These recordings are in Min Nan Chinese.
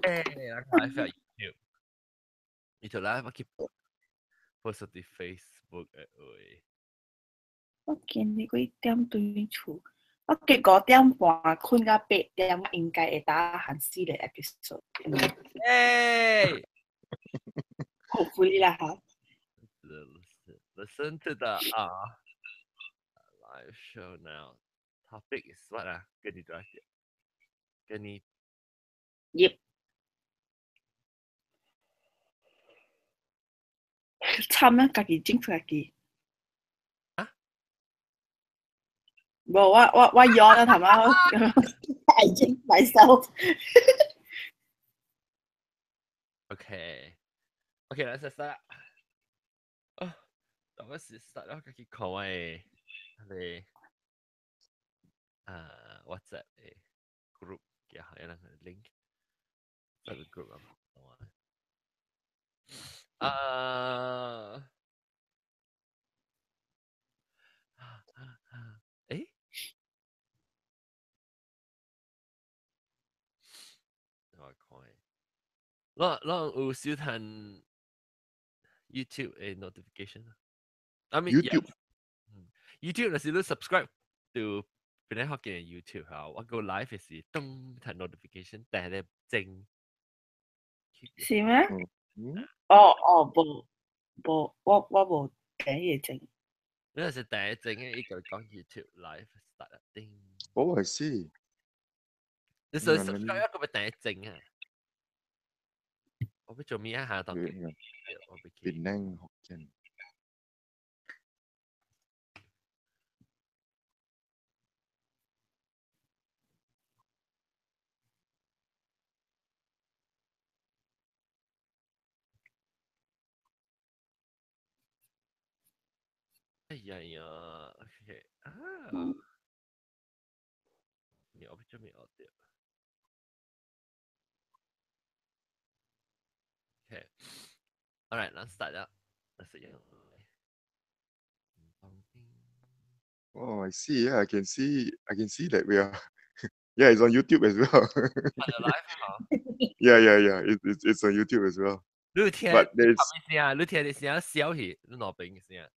欸，live YouTube，你就 live 我去 post 佇 Facebook 的話。我今日幾點轉厝？我計5點半睏到8點，應該會當還四個 episode。欸，Hopefully 啦嚇。 Listen to the live show now. Topic is what 啊？跟你多少？跟你。 Yep。慘啊！家己整出家己。啊？無，我搖啦，頭仔。I jinx myself。 Okay. Okay, let's start. 啊，我是 start 啦，家己看我的那個啊 WhatsApp 的 group 嘅，有兩個 link，這個 group 啊。啊，誒，我看，我有小趁 YouTube 的 notification 啊。I mean YouTube， YouTube 若是你 subscribe to 本來學見 YouTube 嚇，我個 live 是咚睇 notification，但係咧整。是咩？嗯。哦哦，無無，我無第一個整。你係第一整嘅，伊個講 YouTube live start 叮。哦，I see。你所以 subscribe 一個咪第一整啊？我要做咩啊？下當我要檳城福建。哎呀呀，OK 啊，你我做咩我掉？OK，all right，咱 start 啦，咱試下。 Oh, I see. Yeah, I can see. I can see that we are. Yeah, it's on YouTube as well. live, huh? Yeah. It's on YouTube as well. 你聽， But there's 咩聲？你聽啲聲小去，你哪邊嘅聲？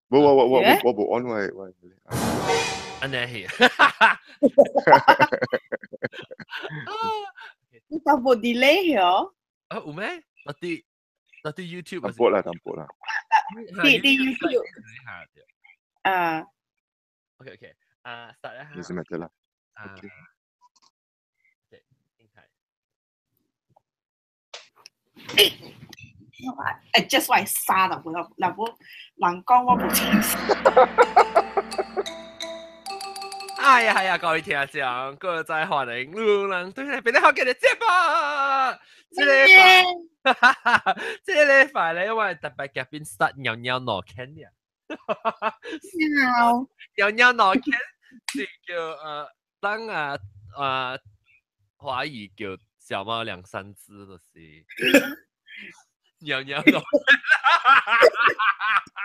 無我我我我無按我我。按呢係。你有無 delay 嗬？啊有咩？那啲 YouTube 淡薄啦，淡薄啦。啲 YouTube 啊。 OK OK，啊，start 啦。你是咪得啦？OK。應該。誒，just 我係沙就冇，嗱冇人講我冇清。哎呀，係啊，各位聽眾，各位在歡迎路人對來變得好嘅節目。這禮拜，這禮拜咧，我特別嘉賓 start 尿尿腦坑呀。尿尿尿腦坑是叫當啊華語叫小貓兩三隻，就是尿尿腦。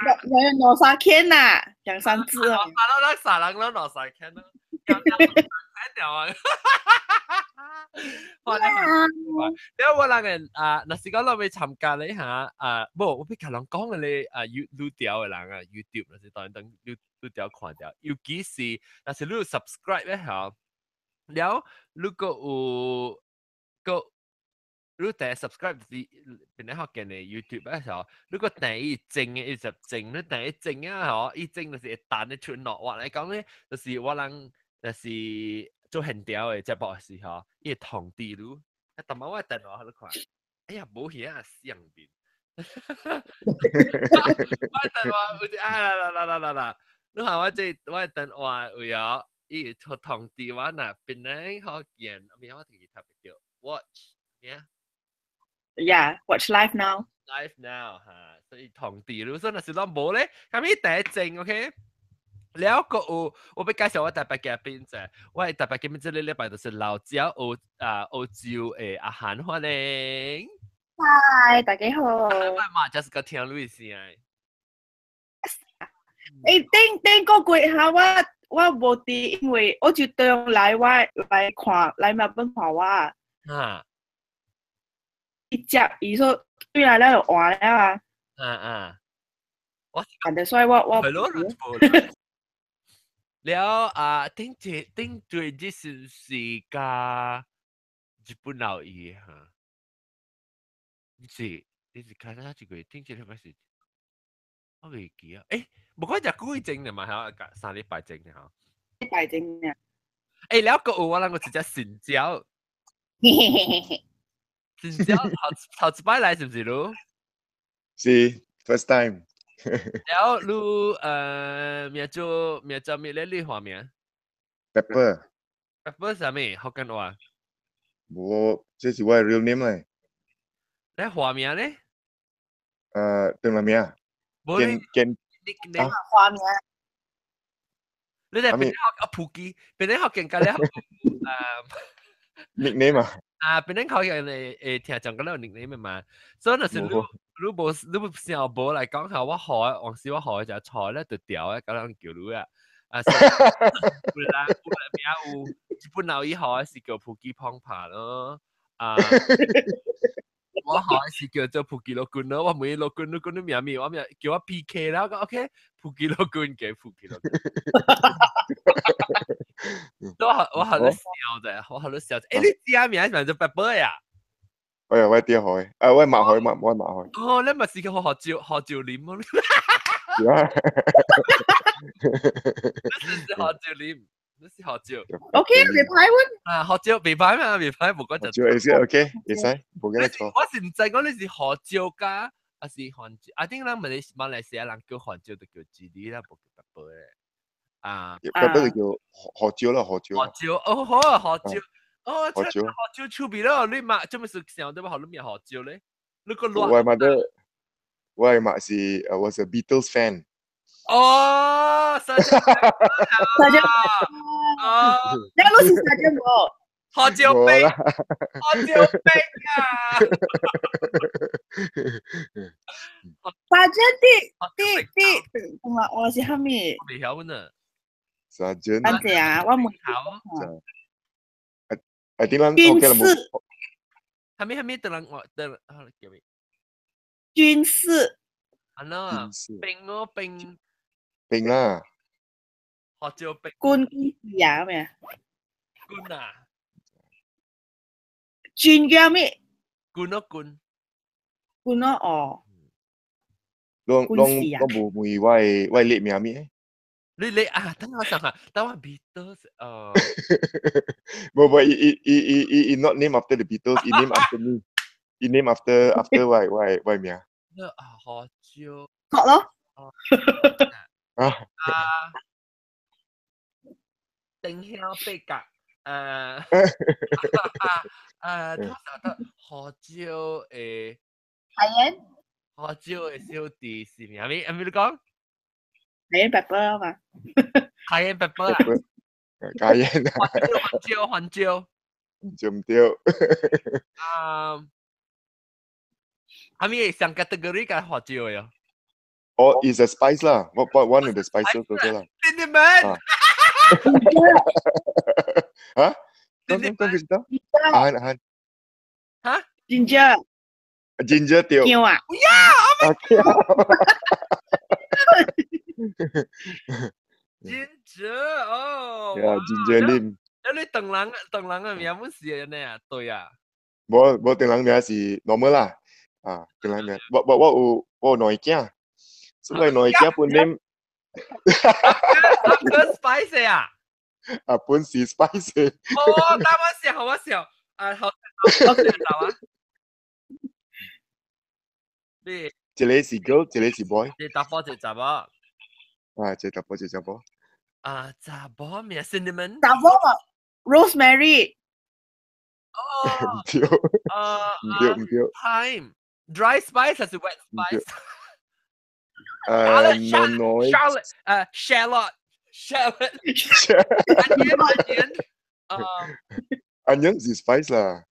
尿尿腦三坑呐，兩三隻啊。啥人啥人攏腦三坑咯，尿尿腦啊！我咧，我人個啊，若是講我欲參加咧嚇啊，無，我欲共人講嘅咧啊，you 愈條嘅人啊，YouTube 若是當當愈愈條看著，尤其是若是你有 subscribe 咧嚇，了如果有個你第 subscribe 是邊個學見的 YouTube 嘅時候，如果第一整嘅一直整，你第一整啊嗬，一整就是會彈得出落。我來講咧，就是我人就是做現調的節目的時候，伊會通知你。啊，逐擺我電話你看，哎呀，無耳啊，上面。我電話有一啊啦啦啦啦啦，你看我這我電話有哦，伊會出通知我若邊個學見，咩我直接特別叫 watch 咩啊？ Yeah, watch live now. Live now 嚇，所以通知你，所以若是攏無咧，咁伊第一整 OK。了個有，我欲介紹我特別嘉賓者，我的特別嘉賓這個禮拜就是老蕉澳啊澳洲的阿韓歡迎。嗨，大家好。我嘛就是個聽你聲。欸，頂頂個月哈，我無佇，因為我就轉來我來看來墨爾本看我。啊。伊接伊說對來了就換了啊。啊啊。我但所以我係咯，了啊，頂一頂最這是是加日本老伊哈，是，你是看下這個頂一禮拜是，我未記啊，誒，無講只久以前的嘛，嚇，3禮拜前的吼。禮拜前啊。誒，了個有我人個一隻神蕉，神蕉頭頭一擺來是毋是嚕？是 first time。了你名做咩咧？你畫名？Pepper。 Pepper 啥物？福建話？無，這是我的 real name 嚟。你華名咧？對乜名啊？無你見你華名。你哋邊學啊？普吉，邊啲學見㗎咧？nickname 啊？啊，邊啲學人會會聽講緊咧 nickname 嘛？所以若是你無想無來講下，我學往時我學就錯咧，就掉啊，咁樣叫你啊。啊，有啦有啦，名有日本老以學是叫普吉胖扒咯。啊，我學是叫做普吉羅君咯。我問羅君，羅君你名咩？我名叫我 PK 啦。我講 OK，普吉羅君叫普吉羅君。我學得笑啫，我學得笑。誒，你知啊名是咪做 Pepper 呀？我又我啲海，啊我馬海馬我馬海。哦，你咪是叫學照學照臉咯？是啊。你是學照臉，你是學照。 OK，袂歹阮。啊，學照袂歹嘛，袂歹，無講就。照會使 OK，會使，無記得錯。我是毋知講你是學照加，還是番椒？啊，頂咱馬來西亞人叫番椒就叫 chili 啦，無叫 pepper 咧。啊。 pepper 就叫胡椒啦，胡椒。胡椒，哦好，胡椒。哦，胡椒，胡椒出味咯！你嘛做咩事想到學你名胡椒咧？你個亂。我媽的，我媽是 was a Beatles fan。哦，沙沙哦，你老是沙椒無？胡椒冰，胡椒冰啊！沙椒啲啲啲，我是蝦米？未曉呢。沙椒。等陣啊，我問。好。啊，點樣？軍事。蝦米等人我等啊叫咩？軍事。啊喏，冰哦冰。冰啦。胡椒冰。軍軍事啊咩？軍啊。軍叫咩？軍咯軍。軍咯哦。攏攏攏無問我的名咩？你啊，等我想下，等我 Beatles 哦。無無，伊伊伊伊伊伊 not name after the Beatles，伊 name after me，伊 name after 我名。啊，胡椒。學咯。啊。啊。丁香八角，通常得胡椒誒。海鹽。胡椒的小弟是咩？咩？咩你講？ Cayenne pepper 啊嘛。 Cayenne pepper 啊。 Cayenne。番椒，番椒。唔對唔對。啊，係咪上 category 嘅胡椒呀？哦，is a spice 啦，what one of the spices 嗰啦。 Cinnamon。啊？講講講幾多？啊啊。嚇？Ginger。 Ginger 對。姜啊。呀！Ginger 哦。 Yeah, ginger lim。你鄧人鄧人嘅名本是安尼啊？對啊。無無鄧人名是 normal 啦。啊，鄧人名，我有兩個囝，所以兩個囝本 name。阿哥 spice 啊？啊，本是 spice。哦，等我笑，我笑，啊好，好，好啊。你一個是 girl，一個是 boy。一個查埔，一個查某。啊，一個查埔，一個查某。啊，查某名 cinnamon。查某啊，rosemary。哦。唔對。唔對唔對。 Thyme dry spice 還是 wet spice？ No no。 Charlotte，shallot，shallot。Onion onion。 Onion 是 spice 啦。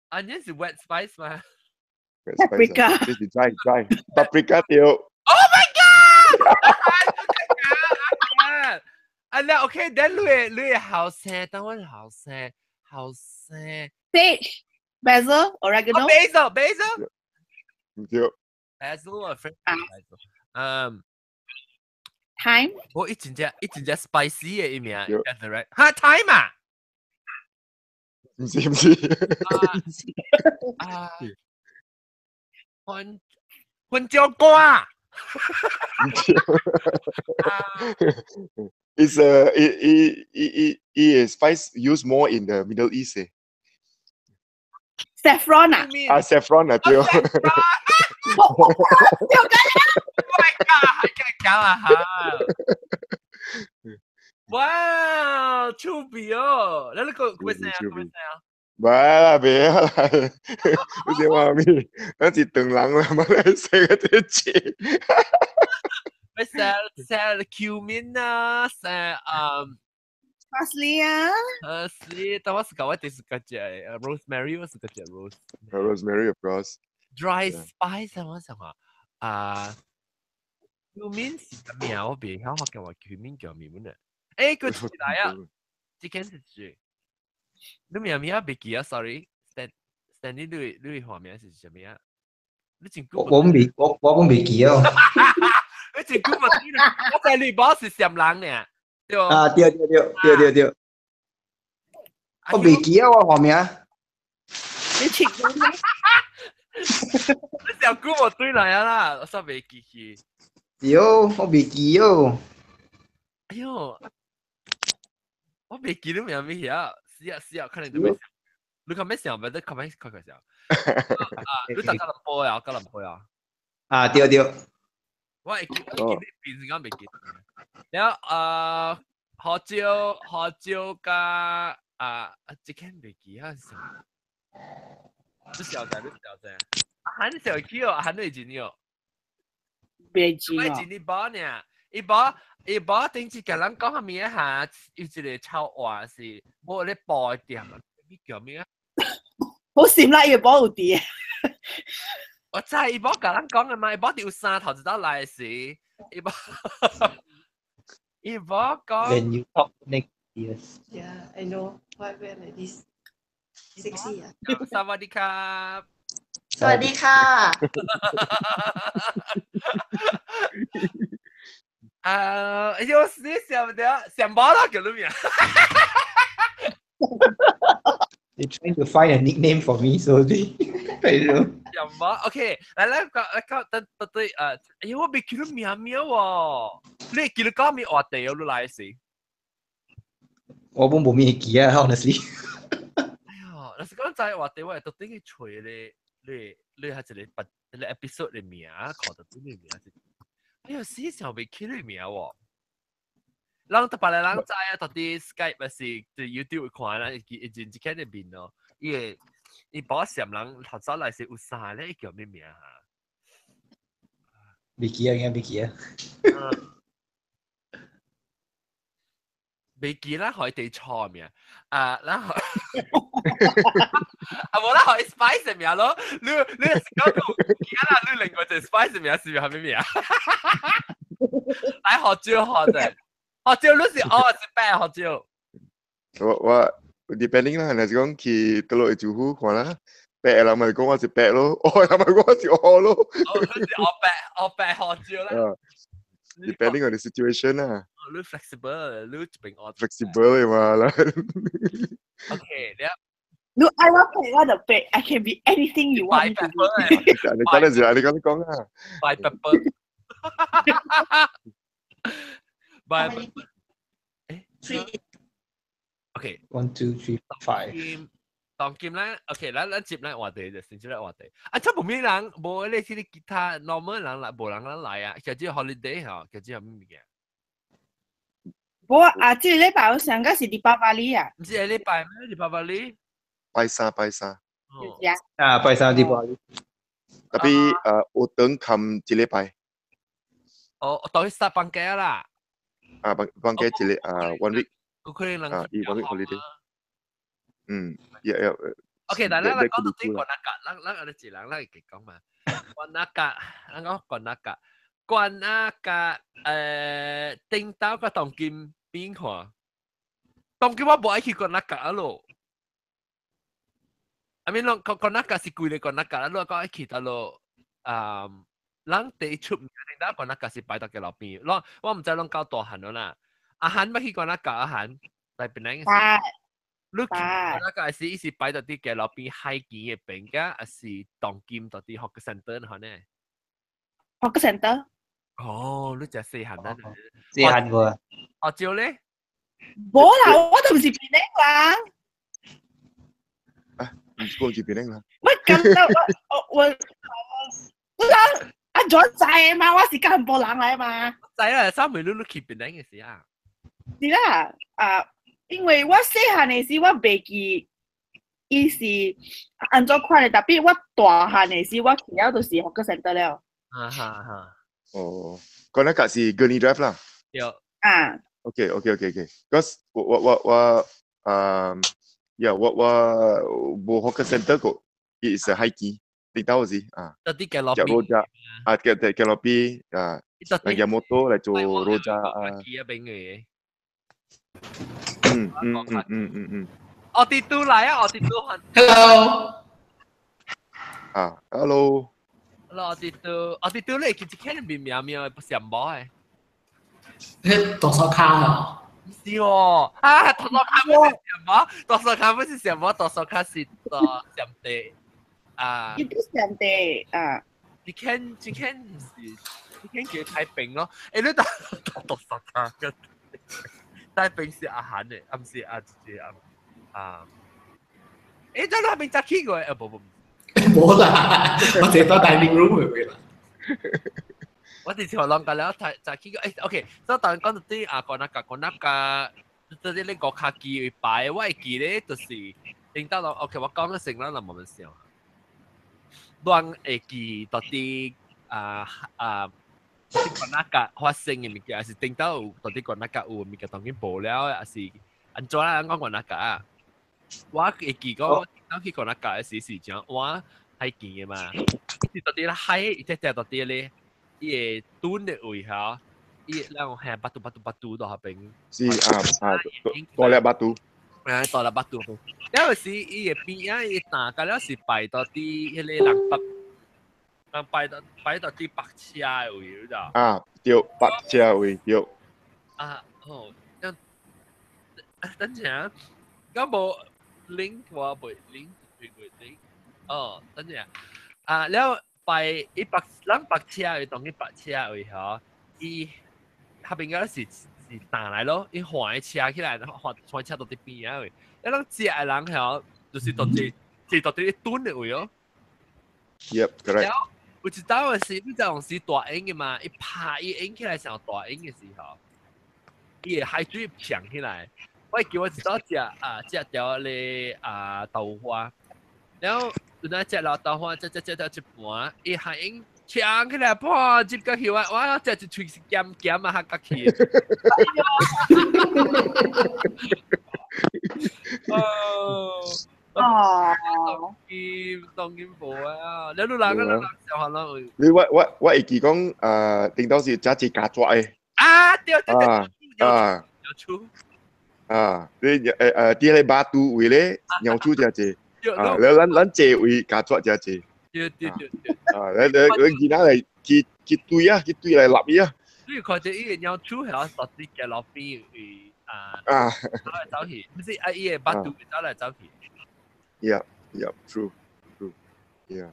Onion 是 wet spice 嘛？Paprika。這是 dry dry。Paprika 對。 Oh my god！啊，那 OK，等你你後生，等我後生，後生。 Sage。Basil, oregano. Basil, basil. 唔對。 Basil 啊，friend。嗯。 Thyme。我一真正一真正 spicy 嘅一名，right？哈，thyme 啊？唔是唔是。啊。番番椒瓜。唔對。It's a it it it it is spice used more in the Middle East. Eh. Saffron 啊？啊，saffron 啊，對。對解？My God，係咁講啊嚇！哇，趣味哦！你個咩聲啊？咩聲啊？唔啦，袂啦，你知話咩？咱是唐人啦，嘛來食個這錢。咩聲聲 cumin 啊，聲嗯。 Parsley 啊。 Parsley，但我是講我第四個隻 rosemary，我是個隻 rose。 Rosemary of course。 Dry spice 啊，我想話啊，cumin 是咩啊？我袂曉學嘅話，cumin 叫咩物呢？誒，佢出來啊！這間是誰？你名名袂記啊？Sorry，Stan Stanley，你你畫名是啥物啊？你真久我未我我本袂記哦。你真久冇記啦！我知你無是閃人呢，對。啊，對對對對對對。我袂記啊，我畫名。你切咗咩？你上久冇對來啊啦，我煞袂記去。對，我袂記哦。哎喲，我袂記你名咩啊？是啊是啊，可能就袂想。你較咩想？唔得，較咩較較想。啊，你搭吉隆坡啊？吉隆坡啊？啊，對對。我會記，我記你平時講袂記。然後啊，胡椒胡椒加啊，這間袂記啊是啥？你曉得，你曉得。啊，你小記哦，啊，你記哦。袂記哦。我記你無呢？伊無伊無頂次共人講啥物啊？有一個臭話是無咧報店啊，你叫咩啊？好閃啦，伊個報有佇。我知伊無共人講的嘛，伊無佇有三頭一道來時，伊無伊無講。 When you talk next years. Yeah, I know. Why wear like this? Sexy 啊！ สวัสดีครับ สวัสดีค่ะ 啊，哎呦，你想唔到，想無啦，叫你名。 They trying to find a nickname for me, so they I don't know. 想無，OK，來來講，來講，等等對，哎呦，我未記得名名喎，你記得講咩話題哦？你來時。我本無咩記啊，honestly。哎呦，若是講知話題，我會特登去揣咧，你你係一個一個 episode 的名，看到邊個名。哎呦，死想袂記你名喎。人特別人知啊，到底 Skype 還是佇 YouTube 看啦，伊伊真一間的面咯，伊會伊把閃人頭早來是有啥咧？伊叫咩名啊？袂記啊，應該袂記啊。袂記啦，可以地錯名啊，然後啊無啦，可以 spice 名咯。你你是講講記啦，你另外一個 spice 名是係咩名？來學招學者。學招你是哦，是白學招。我我 depending 啦，若是講去倒落去住戶看啦，白的人咪講我是白咯，黑的人咪講我是黑咯。哦，你是黑白黑白學招啦。 Depending on the situation 啦。你 flexible，你一邊學。 Flexible 嘛啦。 OK，你你愛我白我就白，I can be anything you want me to be。你講得是啊，你講你講啊。 By pepper。By pepper。 Three. OK。 One, two, three, five。當今咧，OK，咱咱接咱話題就先接咱話題。啊，這無咩人，無你是其他 normal 人來，無人人來啊，叫做 holiday 吼，叫做咩物件？無啊，這個禮拜我上個是禮拜八哩啊。毋是下禮拜咩？禮拜八哩？拜三拜三。啊，拜三禮拜。 Tapi 有等冚一禮拜。哦，當去殺放假啦。啊，放放假一個啊，one week。有可能人啊，伊 one week holiday。嗯，yeah yeah。 OK，但咱來講到底關那格，咱咱阿一人咱會講嘛。關那格，咱講關那格，關那格，頂頭佮當今比看，當今我無愛去關那格咯。I mean，攏講講那個是貴咧，講那個啦，你講去到咯，啊，人第一出名，頂到講那個是擺到嘅路邊，我毋知攏夠大漢咗啦。阿漢捌去講那個阿漢，來檳城時，你去講那個是伊是擺到啲嘅路邊海墘嘅邊個，還是當今到啲 hawker center 可呢？ Hawker center。哦，你食細漢啦。細漢過。哦，照咧？無啦，我都唔是檳城人。啊，唔是過去檳城啦。我感覺我阿左知嘛，我是金波人來嘛。知啦，三妹你你去檳城嘅時啊？是啦，啊，因為我細漢的時我袂記，伊是按怎款的，特別我大漢的時我去了就是 hawker center 了。啊哈哈。哦，嗰那個是 Gurney Drive 啦。對。啊。 OK。Cause 我啊，yeah，我無 hawker center 個，伊是海墘，你到時啊。到啲嘅落邊。rojak 啊，嘅嘅落邊啊，嚟嘅摩托嚟做 rojak 啊。一邊嘅。我啲都嚟啊！我啲都 Hello。啊，Hello。 Hello，我啲都你其實看面喵喵不上毛誒。你多少卡啊？唔是喎，啊，多數卡不是什麼？多數卡不是什麼？多數卡是多上地啊。伊都上地啊。你看唔是，你看叫太平咯。誒，你打多數卡嘅，太平是阿韓的，啊唔是阿姐阿啊。誒，這那邊早去過？啊，不不。冇啦，我淨係到 dining room 入邊啦。我直接諗緊了，就去過誒，OK，所以當講到啲啊，講那個講那個，這啲你個卡機擺，我會記得就是聽到咯，OK，我講咗成啦，就慢慢想。亂會記到底啊啊，講那個發生嘅物件，還是聽到有到底講那個有物件當然無了，還是按怎啦講講那個啊？我會記講，我聽到去講那個時是講我海墘嘅嘛，是到底咧海，一隻隻到底咧。伊會蹲的位嚇，伊咱係巴肚巴肚巴肚到下邊。是啊啊，大粒巴肚。啊，大粒巴肚。了時伊會邊啊，伊打甲了是擺到佇彼個人北，人擺到佇北車的位，你知道？啊，對，北車位對。啊，好，等等陣，敢無 link 我袂 link 袂 link，哦，等陣，啊，了。擺一百，咱白車位當去白車位吼，伊下邊個是是彈來咯，伊換車起來，換換車到佇邊仔位，一攏食的人吼，就是到這這到佇蹲的位哦。 Yep, correct. 有一道的是，你知用是大影的嘛？伊拍伊影起來像大影的時候，伊會海水漲起來。我記我一道食啊，食條咧啊豆花，然後。有那食老豆花，食食食到一半，伊海湧搶起來，噗，接過去我我食一喙是鹹鹹啊，嚇甲去。哦，哦，當然無啊！你老人個老人小孩攏會。你我會記講，頂到是食一家抓的。啊，對對對，啊，鳥鼠。啊，你佇咧巴肚位咧，鳥鼠食濟。啊！你咱這位家抓食濟。對對對對。啊！你你囡仔來去去堆啊，去堆來立伊啊。你看這伊個鳥鼠係我實際嘅路邊位啊。啊。走來走去，毋是啊！伊個巴肚走來走去。 Yeah, yeah, true, true, yeah.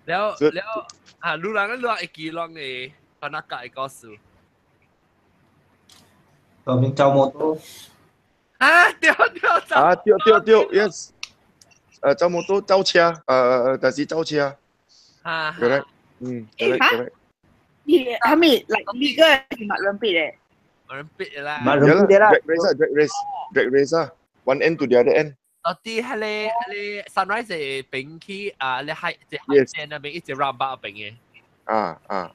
了了啊！路人個路會記攏會把那個故事。後面走摩托。啊！對對啊！對對對，yes。走摩托走車，但是走車。啊。 Correct，嗯，correct correct。你係咪嚟呢個係馬倫比嘅？馬倫比啦。馬倫比啦。 Drag race 啊，drag race，drag race 啊，one end to the other end。到底係咧係 sunrise 係邊去啊？你海即海線那邊一直 roundabout 邊嘅。啊啊啊！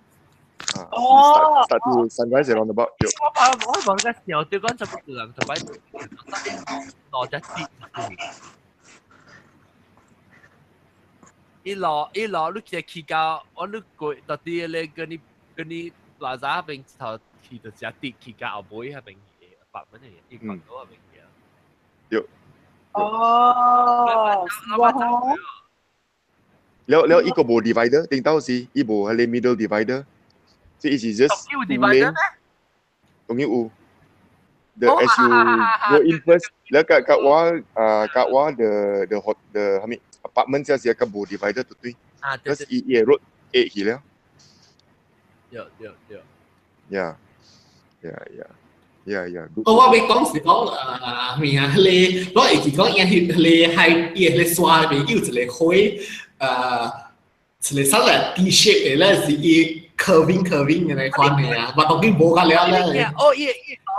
哦。 Start to sunrise roundabout。我我講個時候，對講就不人就擺落只啲。一落一落，你直去到我你過到底咧，跟你跟你拉薩邊頭去到只啲去到後尾那邊100蚊嘅，100多那邊嘅。對。哦，哇！了了，伊個無 divider，頂到是伊無彼個 middle divider，即伊是 just 有 divider 咩？當然有。The as you go in first，了甲甲我啊甲我 the hot the 啥物 apartment 這是個無 divider 對對？啊，對對。伊伊 road 壓去了。對對對。 Yeah. 哦，我欲講是講啊，咩啊？彼個我會記講，伊彼個海，伊彼個山邊有一個花，一個啥個 D shape 的咧，是伊 curving curving 的那款的啊，我當然無甲了咧。哦，伊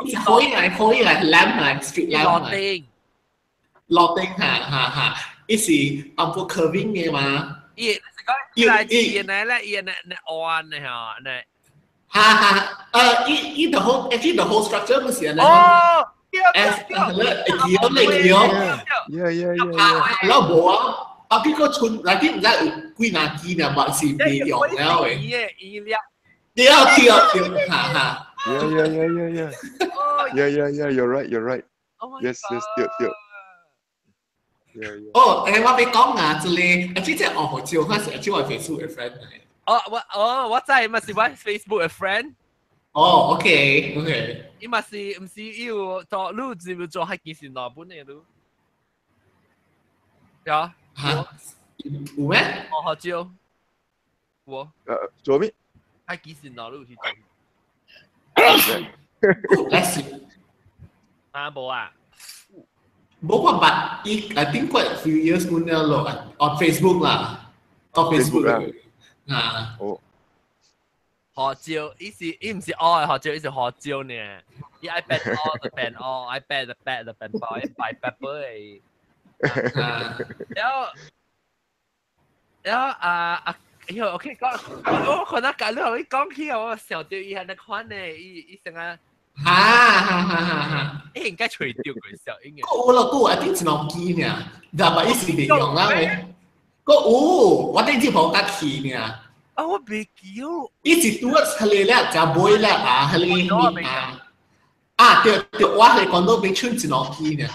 伊花來花來 lamp 來 street lamp 落頂，落頂哈哈哈，伊是淡薄 curving 的嘛。伊是講伊來伊來咧，伊來來按的吼，來。哈哈，伊伊 the whole actually the whole structure 不是啊？哦，對對對，會記哦，你記哦，yeah。然後無啊，啊結果剩，內底毋知有幾若支呢，嘛是袂用了的。伊了，對對對，哈哈。 Yeah. You're right, you're right. Yes, 對對。Yeah. 哦，我欲講啊，這個啊，這隻哦，好笑，我是這我 Facebook 的 friend 來。哦，我哦，我知嘛是我 Facebook 的 friend。哦，OK。伊嘛是毋是伊有做，你是毋是做海基線內本的你？有。嚇？有咩？哦，好少。我。做咩？海基線內你有去做？來是。啊，無啊。無我捌伊，I think quite a few years 滿了咯，on Facebook 啦，on Facebook 啦。啊。哦。學招，伊是伊毋是愛學招，伊是學招呢。伊愛變愛就變愛，愛變就變就變包，伊擺 pepper 的。然後，然後啊啊，哎呦，OK，講，我可能講你同伊講起，我想到伊係那款呢，伊伊成啊。哈哈哈哈哈！伊應該揣著佢小應該。有咯，有，I think 一兩支呢，但係伊是利用啦。閣有，我頂次無甲去呢。啊，我袂記哦。伊是拄啊出嚟了，食尾了啊，彼個啊。啊，對對，我係講到邊剩一兩支呢。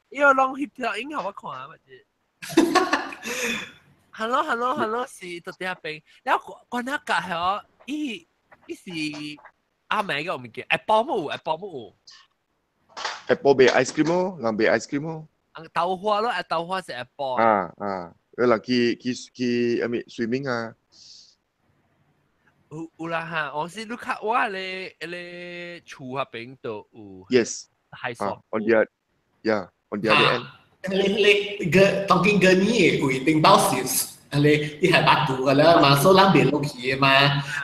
伊個攏翕條影予我看啊，嘛是。Hello hello hello，是到底邊？然後關那個係伊伊是阿妹個物件，Apple 冇有，Apple 冇有。 Apple 賣 ice cream 哦，人賣 ice cream 哦。豆花咯，豆花是 Apple。啊啊，人去去去，啥物 swimming 啊？有有啦哈，我是你看我咧咧厝彼邊都有。 Yes。海鮮。 On the yeah, on the other end。你你個當今個你會頂到是，你伊係捌住個啦嘛，所以人袂落去的嘛。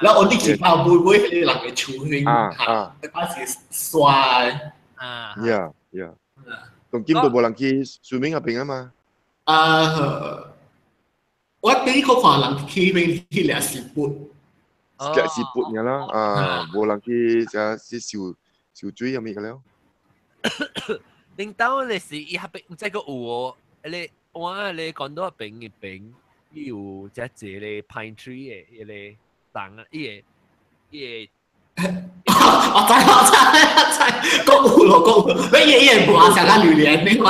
然後我你去到尾尾，彼個人的厝邊，嚇，嗰是山。啊。 Yeah. 當今都無人去 swimming 彼邊啊嘛。啊，我第一個看人去邊去掠 seafood。掠 seafood 爾啦，啊，無人去食是游游水啥物個了。領導咧是伊彼邊毋知閣有哦，咧我咧講到邊一邊，伊有只一個 pine tree 的，彼個桐啊，伊個伊個。我知我知我知，講有咯講有，你伊伊會跋成個榴蓮你嘛？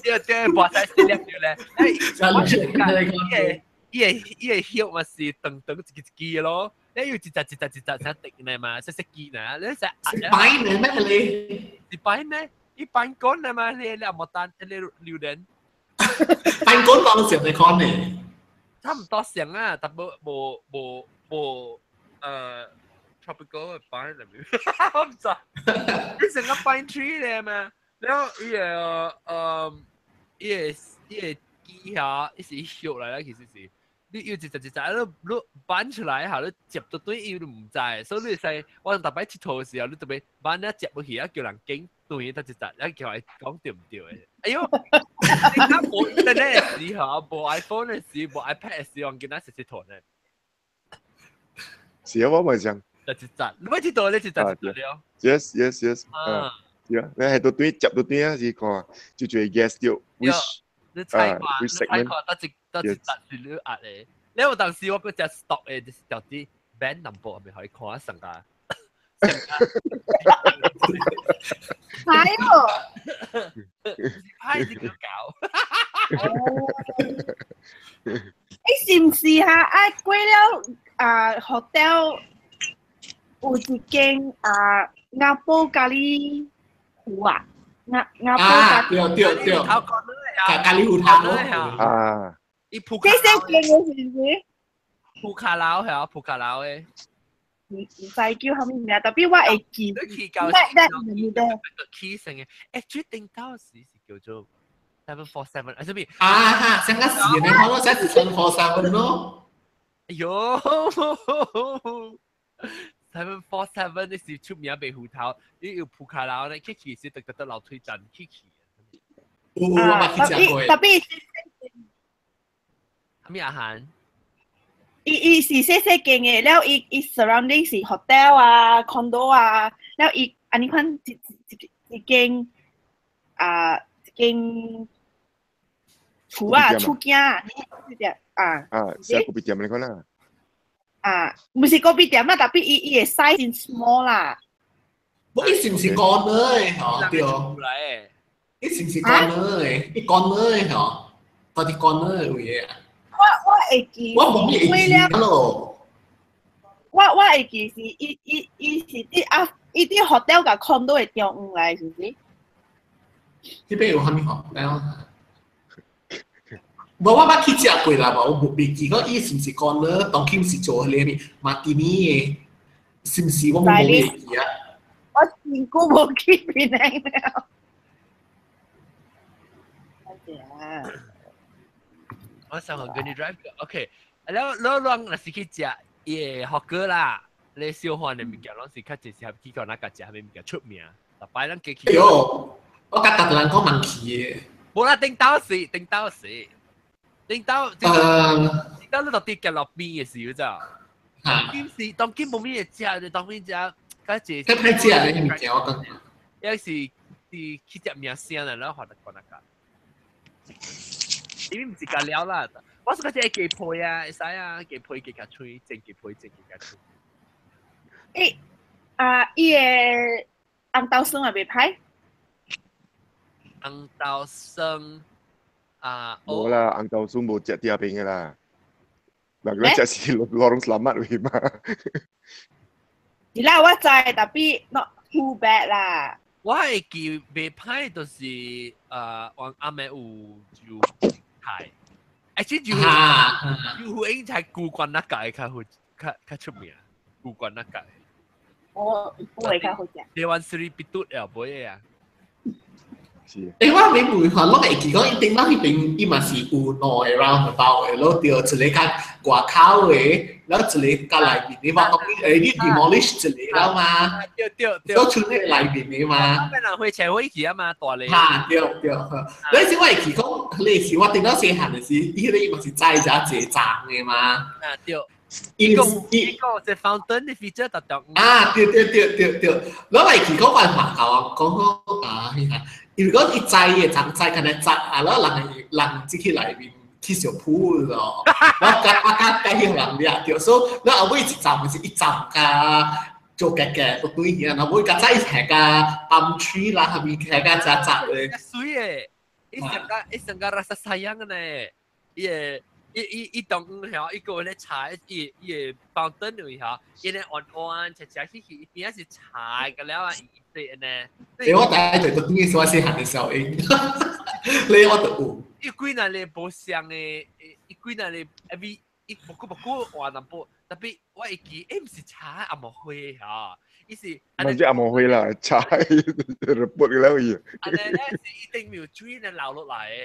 對對，跋晒四粒掉咧。我是講伊個伊個伊個葉嘛是長長一支一支咯，你有一隻一隻一隻成滴呢嘛，細細支呢，你食。擺呢咩你？是擺咩？伊擺乾呢嘛，你你冇單，你榴蓮。擺乾當時你看呢？差唔多成啊，但無無無無tropical 嘅 pine 裏面，我唔知。你成個 pine tree 咧嘛？然後伊個伊個伊個枝下，伊是葉來啦，其實是。你要一隻一隻，你你搬出來下，你接到對伊都毋知，所以你使我逐擺𨑨迌的時候，你特別搬了接落去啊，叫人揀對得一隻，啊叫伊講對毋對的。哎喲，你講無 internet 的時候，無 iPhone 的時，無 iPad 的時候，囡仔是𨑨迌呢。是啊，我咪講。一隻，你欲𨑨迌你一隻一隻了。 Yes。啊，是啊，你係到對接到對啊，是看就做 guess 掉 which 你猜看，你猜看，得一得一隻是你壓的。你有當時我閣只 stop 的，就是條啲 band number 咪可以看上個。係哦。歹是叫狗。欸，是毋是哈？啊，過了啊，hotel 有一間啊，亞寶咖喱糊啊，亞亞寶啊，對對對，咖咖喱糊湯咯。啊，伊鋪這些間嘅是毋是？鋪卡樓係啊，鋪卡樓嘅。毋毋知叫啥物名，特別我會記。你去到那那你的起成嘅，欸，最頂到時是叫做 747，啊，啥物？啊哈，上個時呢，我寫是 747 咯。哎喲，747你是出名白虎頭，你有鋪卡樓咧，去去是特特特樓梯站去去。有我捌去食過。特別啥物阿涵？伊伊是細細間嘅，了伊伊 surrounding 是 hotel 啊、condo 啊，了伊按呢款一一一間啊一間厝啊厝囝啊，啊啊，是咖啡店你講啦。啊，毋是咖啡店啦，特別伊伊嘅 size 真 small 啦。無伊是毋是 corner 的吼？對。伊是毋是 corner 的？伊 corner 的吼？到底 corner 的位啊？我我會記，我無會記咯。我我會記是伊伊伊是佇啊，伊佇 hotel 共 condo 的中央來，是毋是？彼邊有啥物 hotel？無我捌去食過啦，無我無袂記講伊是毋是 corner，當今是做彼個馬蒂尼的，是毋是我無袂記啊？我真久無去檳城了。啊！我上個跟你 drive，OK，แล้วแล้วลอง若是去食伊個學哥啦，你小販的物件攏是較濟適合去到哪個食啥物物件出名，逐擺咱加去。哎喲，我甲逐個人講蠻去的。無啦，頂到時，頂到時，頂到，頂到你到底行落邊的時候咋？當今是當今無咩食，你當邊食，較濟。較歹食的物件我感覺。抑是是去食名聲啦，然後學得講那個。因為毋是食了啦，我是講這雞皮啊，會使啊，雞皮雞較脆，蒸雞皮蒸雞較脆。欸，啊，伊個紅豆酸也袂歹。紅豆酸啊，無啦，紅豆酸無食第邊的啦。嗱，佢食是 Lorong Selamat 位嘛。是啦，我知，tapi not too bad 啦。我會記袂歹，就是往暗暝有就菜，欸，這就就應該古關那個較好較較出名，古關那個。我我會較好食。台灣 Sri 必嘟了不會啊？是。欸，我未問下，攏會記講伊頂到彼邊，伊嘛是有兩個 roundabout 的，咯對，一個較外口的，然後一個較內面的嘛。當然，欸，你 demolish 一個了嘛？對對對。都剩那個內面的嘛。邊人火車火去啊嘛，大咧。哈，對對。你是我會記講，你是我頂到細漢的時，伊彼個嘛是載遮濟站的嘛。啊對。伊個伊個這 fountain 的 feature 特特。啊，對對對對對，我會記講辦法講講啊，如果伊載的站載，敢若載啊，然後人人進去內面去相撲咯，我甲我甲甲彼人掠著，所以我後尾一站是一站甲做格格都對去啊，後尾甲再下甲palm tree 啦，後面下甲遮窄的。水的，伊上個伊上個 rasa sayang 呢，伊會。伊伊伊當曉，伊個咧茶，伊伊個 fountain 位曉，伊咧彎彎斜斜去去，伊邊是茶個了啊，伊對呢。欸，我第一就對我細漢的時候，你我就有。伊幾若咧無相的，伊幾若咧，every 伊不過不過換淡薄，特別我會記，欸，毋是茶紅毛花嚇，伊是。唔是紅毛花啦，茶 rebut 了伊。按呢咧是一定有水咧流落來的。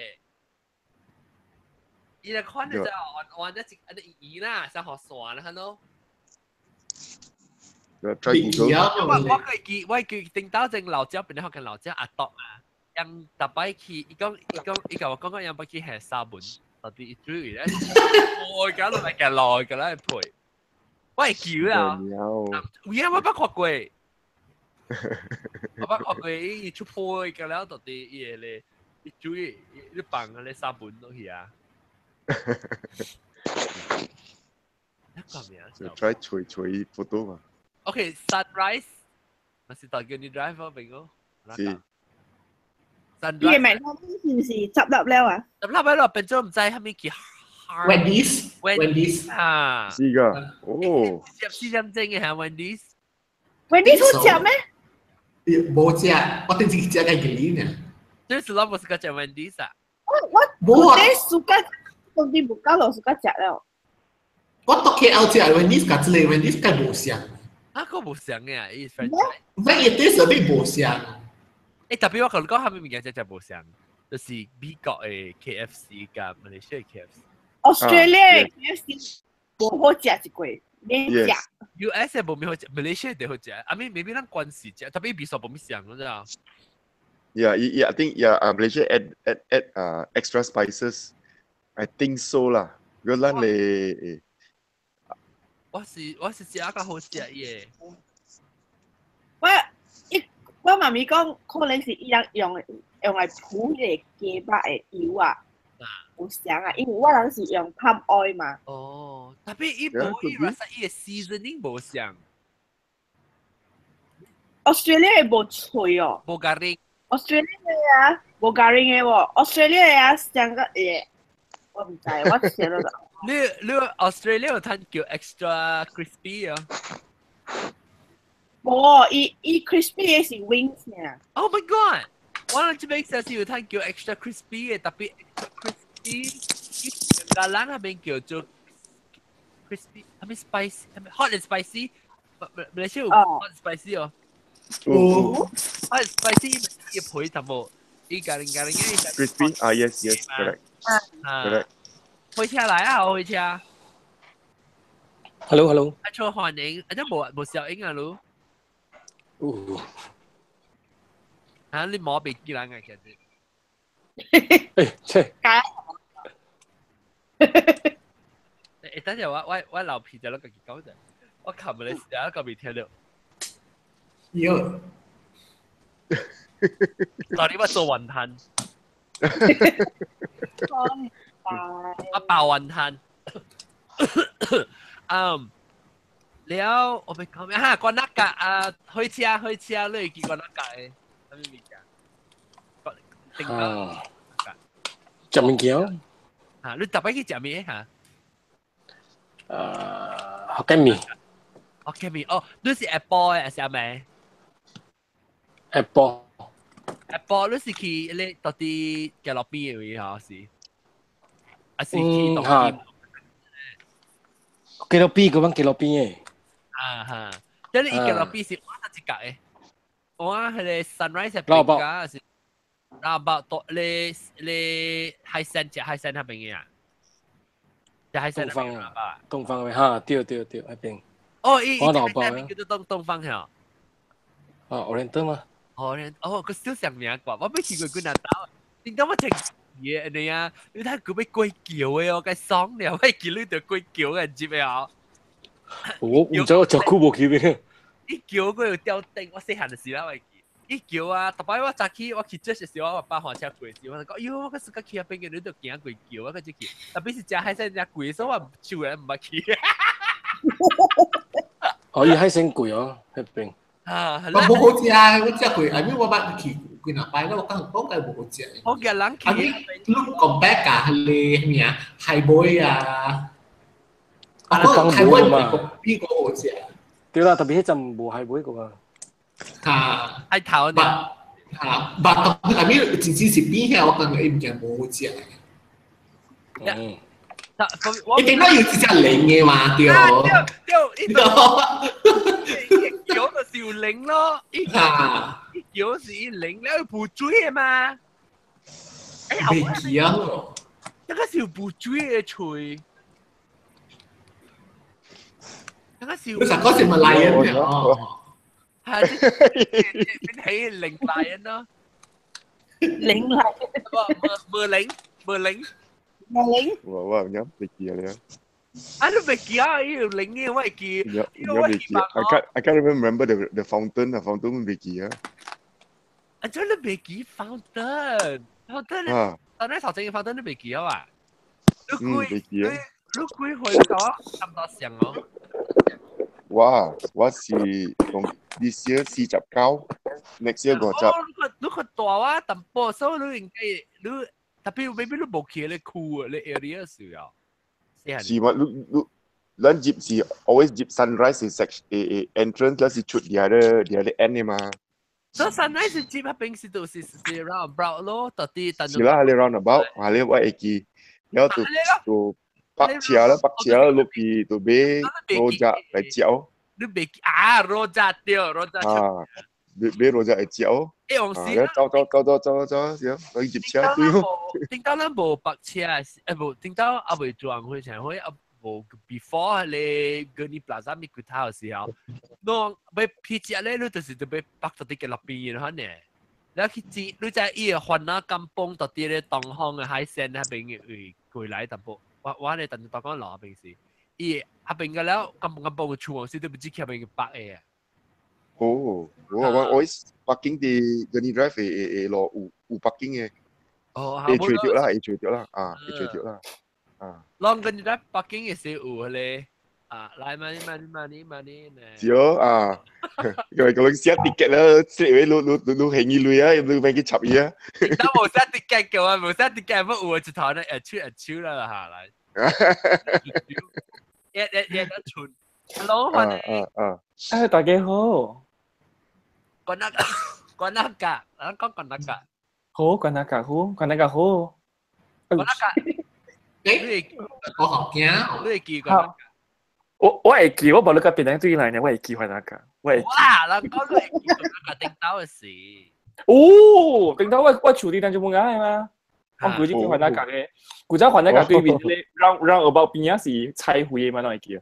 伊來看就按按一一按圓啦，像予線啦，看咯。 Try Google。我我會記，我會記頂到正老椒，變咗學緊老椒阿篤啊。人逐擺去，伊講伊講伊共我講講，人擺去下沙門，到底伊主要咧，我搞落來夾落，夾來配。我會記啊，有影我捌看過，我捌看過伊出破個了，到底伊個咧，伊主要伊放個咧沙門落去啊。那個名？就 try 隨隨 photo 嘛。 OK，sunrise，那是大叫你 drive 啊，明哥。是。伊個 McDonald's 是唔是執笠了啊？執笠了，變做毋知啥物叫 Wendy's，Wendy's 啊，是㗎，哦， 4點鐘嘅嚇 Wendy's。 Wendy's 好食咩？無食，我頂次食個吉呢。這是老無是個食 Wendy's 啊？我無啊，暑假當地無夠落暑假食了。我到 KL 食 Wendy's，甲這個 Wendy's 較無像。啊，個無像嘅，伊 franchise。唔知伊 taste 有啲無像。欸，特別我同你講，啥物物件真正無像，就是美國的 KFC 佮馬來西亞 KFC。 Australia KFC 無好食一個，免食。 US 無咩好食，馬來西亞就好食。I mean maybe 咱關係食，特別味素無咩像，你知道 Yeah, I think yeah, Malaysia add extra spices. I think so 啦。如果咱嚟，我是食較好食耶。我媽咪講，可能是伊人用來鋪迄個雞肉的油啊，有像啊，因為我人是用 palm oil 嘛。哦，特別伊無伊話伊的 seasoning 無像。 Australia 的無脆哦。無咖喱。 Australia 的啊，無咖喱的喎。Australia 的啊，上個會，我毋知，我寫了。你 Australia 有攤叫 extra crispy 啊？無，伊 crispy 的是 wings 呢。 Oh my god！我諗這邊是有攤叫 extra crispy 的，特別 extra crispy，個人那邊叫做 crispy，係咪 spicy？係咪 hot and spicy？馬來西亞有 hot and spicy 哦。有 hot and spicy 伊配淡薄，伊咖喱咖喱嘅。 Crispy 啊，yes yes correct correct。開車來啊，開車。 Hello hello。阿錯歡迎，阿真無小英啊，嚕。哦。啊！你摸鼻機啦，其實。誒，切。誒，等陣我流鼻就攞個結講啫，我琴日你有一個未聽到。有。嗱，你我做雲吞。我爆雲吞。嗯。了，我欲講咩？哈，關那格啊，開車開車，你會記關那格的？啥物物件？定啊，食物件。啊，你特別去食咩嚇？啊，福建麵。福建麵哦，你是下晡的還是暗暝？下晡。下晡你是去你到底街路邊的位吼是？還是去東邊？街路邊，嗰班街路邊的。啊哈！即係伊街路邊是我一格的，我迄個 sunrise 邊個是老包到你海鮮食海鮮那邊的啊？食海鮮東方啊，東方的哈，對對對，那邊。哦，伊伊老包叫做東方曉。啊，Oriental 嘛。哦，個小上名啩，我未去過幾若島。你當我食嘢你啊？你睇佢欲過橋的哦，該爽了，我記你著過橋嘅接的哦。我毋知我足久無去邊。伊橋過有吊燈，我細漢的時啦，我會記。伊橋啊，逐擺我早起我去這時時，我爸換車過時，我就講，喲，我個時間去遐邊嘅，你著行過橋，我個這去。特別是食海鮮誠貴，所以我手咧毋捌去。哦，伊海鮮貴哦，彼邊。啊，我無好食，我食過，I mean 我捌去幾若擺，我講講該無好食。我見人去。 I mean 你 compare 佮彼個啥物啊，海尾啊。啊，講海尾嘛，比較好食。對啦，特別彼陣無海尾個啊。嚇，海頭呢？嚇，但 I mean 真正是比起我感覺伊物件無好食。嗯。一定要有一隻零的嘛，對。對對，伊橋就是有零咯，伊橋是伊零了，補水的嘛。哎未記啊！這個是有補水的喙。那個是你實講是咪來人哦？係，變起零來人咯。零來。無零，無零。無零。我唔知未記啊你。啊，你未記啊？伊有零嘅，我會記。唔未記。I can't even remember the fountain. The fountain 未記啊。啊，真你未記 fountain？fountain 啊，當你頭先 fountain 你未記啊嘛？你幾未記啊？你幾歲咗？差唔多上哦。我是從 this year 49，next year 50。哦，你看大啊淡薄，所以你應該你特別 maybe 你無去咧區咧 area 時候。是嘛？你咱入是 always 入 sunrise 是 section 誒 entrance，咱是出 the other end 的嘛。所以 sunrise 是入嗰邊是都是 roundabout 咯，到底但是啦，你 roundabout，下你我會記，然後就泊車啦，泊車落去就買 rojak 來食哦。你袂記啊？rojak 對，rojak 啊，買 rojak 來食哦。欸，往時走走走走走走，是啊，去入車對哦。頂到咱無泊車，無頂到還未轉火車會啊無 before 咧 Gurney Plaza 咪骨頭的時候，儂欲去食咧，你就是著欲泊到佇個路邊的呢。你去知，你知伊個番仔甘榜到佇咧東方的海鮮那邊的位過來淡薄，我咧但是大講路邊是，伊那邊個了甘榜甘榜的厝是都不知去邊個泊的。哦，我 parking 佇 Gurney Drive 的路有 parking 的。哦，會揣著啦，會揣著啦，啊，會揣著啦，啊。啷跟住咧 parking 的時有迄個啊，來 money money money money 呢。是哦，啊，因為講寫 ticket 啦，寫位你你還伊鐳啊，你免去插伊啊。但無寫 ticket 嘅話，無寫 ticket，不有一頭咧，一手一手啦下來。一一一一寸。Hello，啊啊啊！哎，大家好。關那個，關那個，咱講關那個。好，關那個好，關那個好。關那個。欸，我好驚，你會記關那個？我會記，我無你個別人對來呢，我會記關那個，我會記。哇，人講你會記關那個頂頭的事。哦，頂頭我厝裡當就無愛嘛。我估計叫番那個的，古早番那個對面那個 roundabout 邊仔是菜會的嘛，攏會記。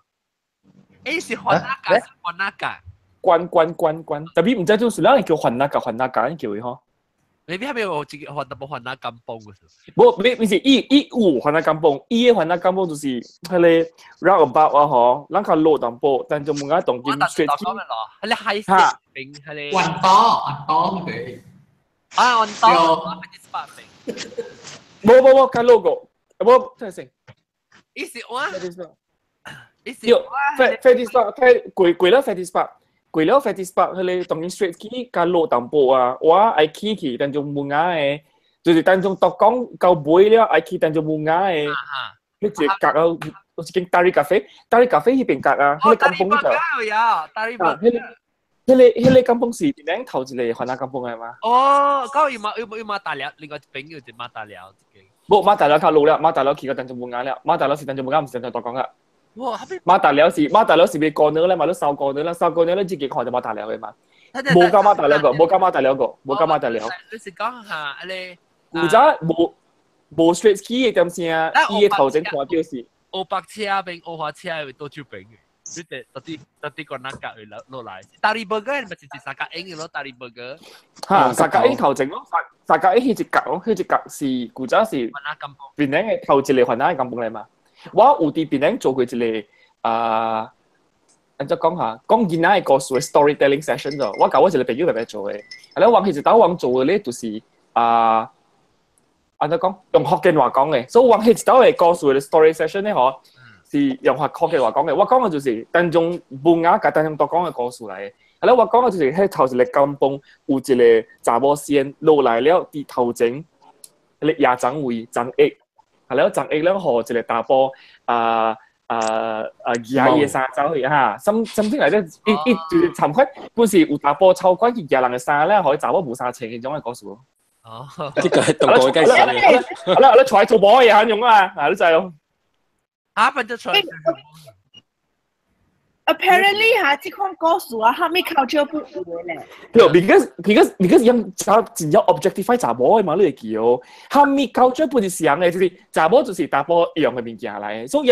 欸，是番那個，是番那個。關關關關，特別毋知做是咱會叫番那個番那個，你叫伊吼。你邊係咪有一個番淡薄番仔甘榜嘅？無，毋是伊伊有番仔甘榜，伊的番仔甘榜就是彼個 roundabout 啊吼，咱較落淡薄，但就無愛動金水。我彼個海鮮邊，彼個。彎刀，彎刀對。啊，彎刀，無無無，較落個，無，等下先。伊是我。伊是我。飛飛啲 spot，過過了飛啲 spot。過了 Fettes Park，彼個當然 straight 去較落淡薄啊，我愛去去但就無雅的，就是當中獨講到尾了愛去但就無雅的，彼一個角啊，有一間 Tari Cafe，Tari Cafe 彼邊角啊，彼個甘榜就，有 Tari 彼個彼個彼個甘榜是咱頭一個番仔甘榜的嗎？哦，到伊嘛伊嘛伊馬大寮，另外一邊有一馬大寮。無馬大寮較落了，馬大寮去到淡江無雅了，馬大寮是淡江無雅，毋是淡江大江啊。馬大寮是馬大寮是欲過呢咧嘛，你收過呢啦，收過呢咧自己看就馬大寮的嘛。無到馬大寮個，無到馬大寮個，無到馬大寮。你是講下咧？古早無無 straight 去的點聲，伊的頭前看到是。烏白車邊，烏華車會倒手邊的，你得到底到底個哪格會落落來？Tari Burger 咪是一三角形的咯，Tari Burger。哈，三角形頭前咯，三角形彼一角咯，彼一角是古早是檳城的頭一個番仔甘榜來嘛。我有佇檳城做過一個啊，按怎講下，講囡仔的故事的 storytelling session 咗。我佮我一個朋友來來做的，啊，了我彼一道我做的咧就是啊，按怎講，用福建話講的，所以我彼一道的故事的 story session 咧嗬，是用福建話講的。我講的就是當中文雅佮當中大講的故事來的。啊，了我講的就是彼頭一個甘榜有一個查某仙落來了，佇頭前，彼個夜長位長益。啊了，長益了，予一個查埔啊啊啊，舉伊的衫走去哈，something 來咧，伊伊就是參款，本是有查埔抄款去舉人的衫咧，予查某無衫穿彼種的故事。哦，這個係動過介紹嘅。啊，你出來做某嘢肯用啊，啊，你知哦。啊，反正出來。 Apparently 哈，這款故事啊，啥物 culture 不有的咧。對，because 用查真正 objectify 查某的嘛，你會記哦。啥物 culture 不是相的，就是查某就是查埔用的物件來，所以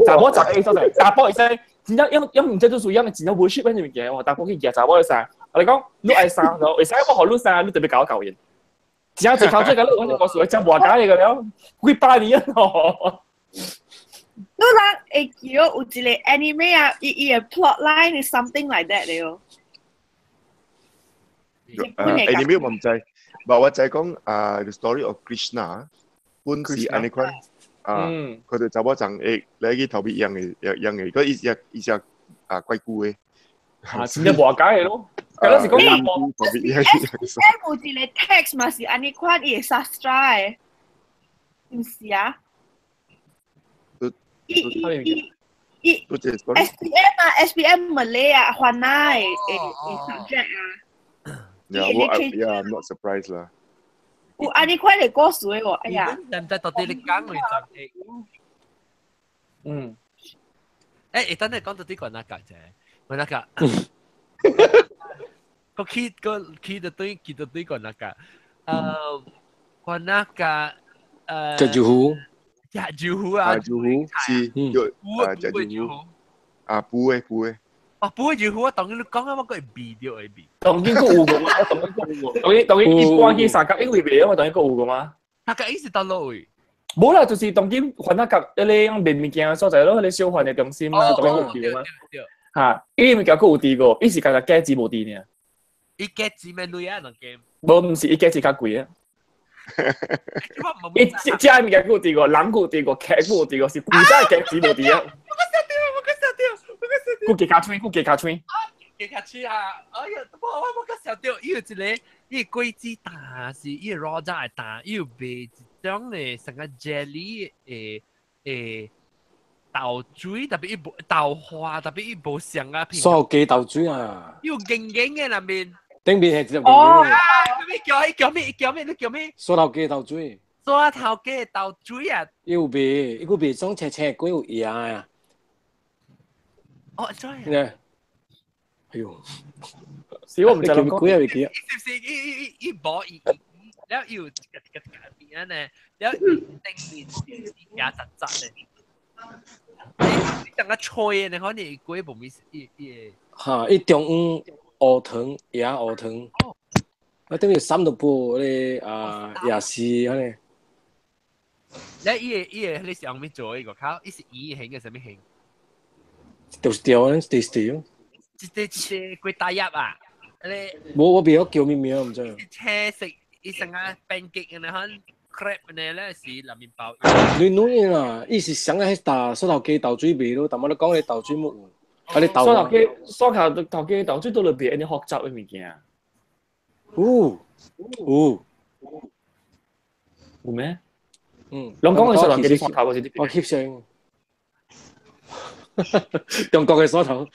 查某十個所在，查埔會使真正用用毋知做用真正 worship 彼物件哦。查埔去舉查某的衫，我來講，你愛衫，會使我予你衫，你特別共我教因。真正culture 甲你講這故事，真無解的個了，幾百年哦。你人會記哦，有一個 anime 啊，伊伊的 plot line is something like that 的哦。 Anime 我毋知，但我知講啊，The Story of Krishna 本是按呢款啊，佢就查某長會來去頭尾養的養的，佢伊是伊是啊怪舊的。啊，真正無解的咯。咁是講淡薄。 SPM 有一個 text 嘛是按呢款伊會 sastra 的，毋是啊？伊伊伊 SPM 啊，SPM Malay 啊，番仔的的 subject 啊。 Yeah, 我 yeah, I'm not surprised 啦。有按呢款的故事的喎，哎呀！你唔知到底你講會怎的？嗯。誒，等你講到底講哪個啫？講哪個？個起個起到對，起到對講哪個？講哪個？食住糊。食住糊啊！住糊是，啊，食住糊。啊，補的補的。哦，補的住糊，我當然你講啊，我個會避掉會避。當然閣有個嘛，當然閣有個。當然當然一般去三甲一位賣啊嘛，當然閣有個嘛。三甲一是佗落位？無啦，就是當今番仔角迄個賣物件的所在咯，迄個小販的中心啊，當然閣有嘛。嚇，伊物件閣有佇個，伊是干焦價錢無佇爾。伊價錢咩鐳啊？兩間？無，毋是，伊價錢較貴啊。伊食的物件閣有佇個，人閣有佇個，客閣有佇個，是古早的價錢無佇啊。我個笑掉，我個笑掉，我個笑掉。閣加較脆，閣加較脆。加較脆啊！哎呀，我個笑掉，伊有一個，伊果子大是，伊羅仔會大，伊有賣一種咧，像個 jelly 的豆水，特別伊無豆花，特別伊無像啊。酥雞豆水啊！伊有硬硬的那邊。頂面係一粒硬哦。咩叫？伊叫咩？伊叫咩？你叫咩？酥頭雞豆水。酥頭雞豆水啊！伊有賣，伊閣賣種青青粿有芽啊。哦，真係。哎呦！是我唔知叫鬼啊！未記啊！是唔是？伊伊伊伊無伊，了伊有一個一個邊啊呢，了頂面是牙雜雜的。你等下吹的，可能粿無咪伊伊。嚇！伊中央烏糖，椰烏糖。我頂面三六波咧啊，夜市安尼。咧伊個伊個你是用咩做的？個口，伊是圓形嘅，啥物形？就是條，就是條。一個一個幾大葉啊！你無，我袂曉叫咩名，毋知。青色，伊成個 pancake 咁樣，crepe 呢咧是內面包。你女啦，伊是想喺打酥頭雞豆水賣咯，但我你講你豆水冇有，啊你豆。酥頭雞、酥頭頭雞豆水都裏邊，你複雜的物件。有有有咩？嗯，攏講的酥頭雞，你酥頭是？我翕相。中國的酥頭。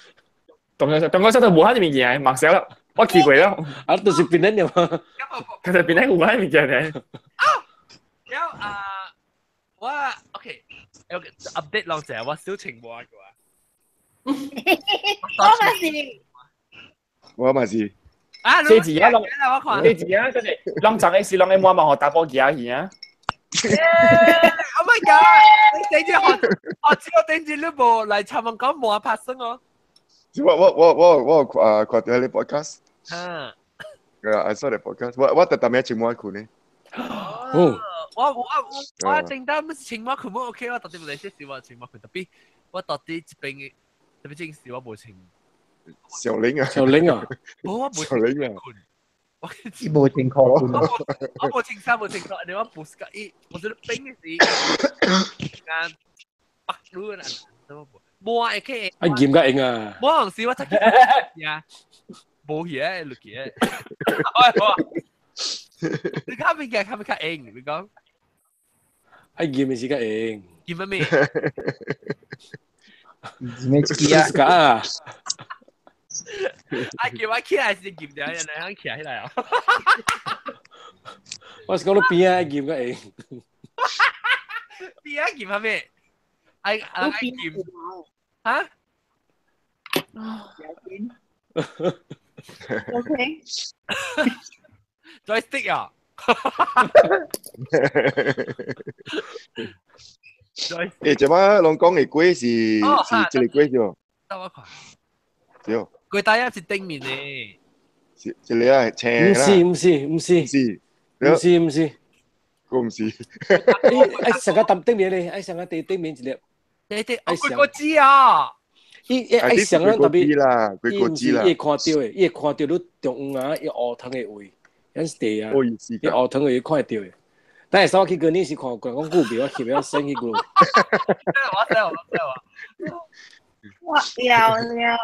中國中國酥頭無遐爾物件，目少啦，我去過了。啊，就是檳榔了嘛。其實檳榔有遐物件咧。啊，了啊，我 OK，有 update 落者，我小情無啊個。我嘛是。我嘛是。啊，這字啊，攏這字啊，就是攏昨个時攏愛摸摸予查甫行去啊。 Oh my god！你頂住學學知我頂住你無來尋問講無發生哦。我啊看到你 podcast。啊。 Yeah, I saw the podcast. 我特特咩青蛙褲呢？哦。我正當青蛙褲冇 OK，我特別嚟些少我青蛙褲，特別我特別這邊特別正時我無穿。小玲啊！小玲啊！冇我無小玲啊！我伊無穿褲。我無穿衫無穿褲，你我不是個伊，我是冰的時間白滷啦，都無。無會去。啊，鹽較用啊！無時我出去呀，無去啊，落去啊。你較物件較較用，你講。啊，鹽的是較用。鹽乜咩？咩一支啊？啊！叫我起來是鹽掉，人哋肯起來啊！我是講你邊啊鹽較用。邊啊鹽係咩？愛愛鹽嚇？OK。 Joystick 啊！誒，這擺攏講的粿是是這個粿對？等我看。對。粿大葉是頂面的。是這個啊，青毋是毋是毋是。是。毋是毋是。我毋是。愛上個淡頂面咧，愛上個地頂面一粒。對對，哦，粿果子啊！伊愛上啊特別啦，粿果子啦。伊會看到的，伊會看到你中央啊，伊烏湯的位，咱是地啊，伊烏湯的位看會到的。但係我去過你是看，講久袂，我翕了先去過。我知我知我。我了了。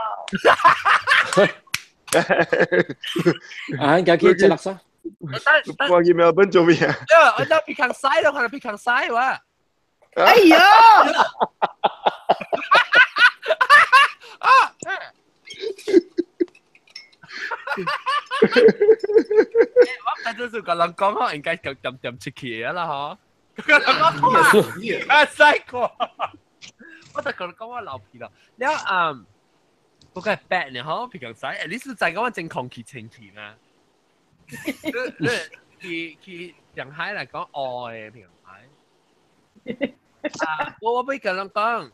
啊，家去食叻沙。我去墨爾本做咩啊？我到皮康西咯，看到皮康西哇！哎呀！啊！我睇到是個人講，我應該就點點出去啦，嗬。個人講，啊西過，我就覺得講我流皮啦。了嗯，嗰個係白呢，嗬，皮康西，你是在講我真空氣清氣嘛？你去去上海嚟講愛皮康西。啊，我我俾個人講，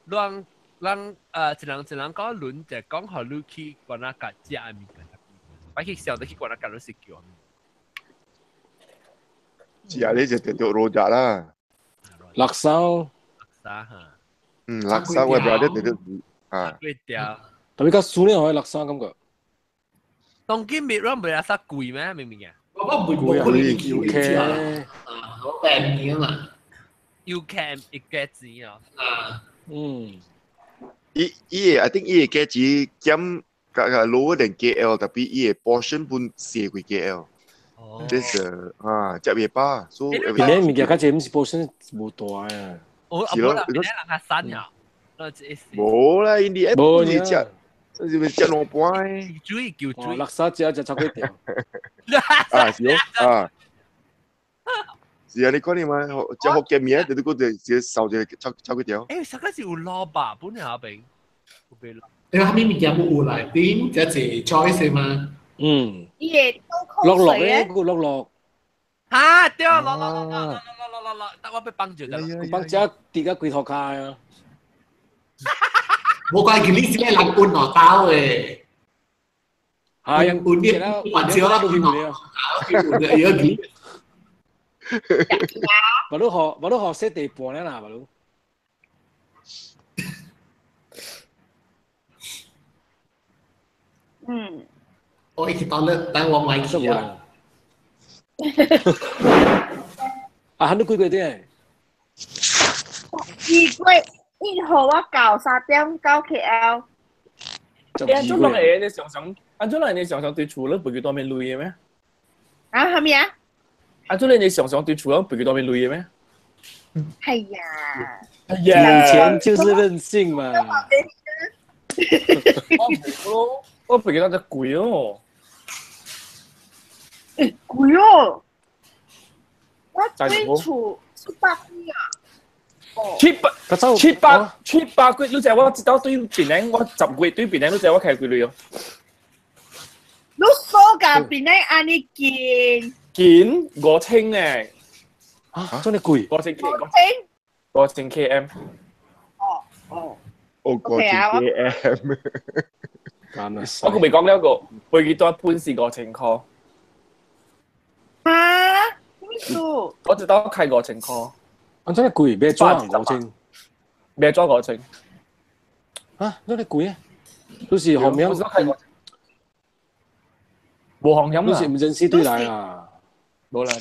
人人一人一人講輪就講予你去關那甲食的物件，擺去小得去關那甲你是叫。食你就就羅扎啦。叻沙。叻沙哈。嗯，叻沙我 brother 就就啊。對掉。特別較酥咧，可以叻沙感覺。當今滅讓唔係啥貴咩？明唔明啊？我唔會冇可能叫你啊，我病嘅嘛。 You can 一個錢啊。啊。嗯。伊伊個 I think 伊個價錢減較較 lower than KL，特別伊個 portion 本細過 KL。哦。這是啊，食袂飽，所以。檳城物件較濟，毋是 portion 無大啊。哦，是咯，檳城人較散呀。無啦，因哋無一食，是咪食兩盤？水叫水。叻沙食食超過條。啊，是哦，啊。是啊，你講你嘛，食福建麵，就是講就掃一個炒炒幾條。欸，上個是有蘿蔔本下邊，有沒你話咩物件冇有來頂，這是 choice 嘛？嗯。伊會倒口水咧。落落落。哈，對，落落落落落落落落，得我被幫住得。幫只跌個龜頭卡啊！冇怪佢呢是咩人搬落刀嘅。係搬啲還少啦，搬落刀，搬有幾？無你學，無你學洗地盤咧啦，無你。嗯。我一直到咧，等我買去啊。啊，你幾個點？二月1號我到3點到 KL。欸，做人會你常常，啊，做人你常常對厝咧，袂記當面累嘅咩？啊，係咪啊？啊，做你常常對厝咧，袂記當面累嘅咩？係呀。係呀。有錢就是任性嘛。我冇咯，我袂記得只貴哦。貴哦！我對厝700幾啊。700幾，你知我知道對檳城，我10月對檳城，你知我開幾鐳哦？你數甲檳城按呢近？近5000呢？啊，真係貴。5000 5000 km。哦哦。哦，5000 km。我佢未講呢個，飛機單本是5000塊。啊？咩數？我知道開5000塊。啊，真係貴，咩裝5000？咩裝5000？啊，真係貴啊！都是後面。無風險啦。都是唔真實對來啊。無啦。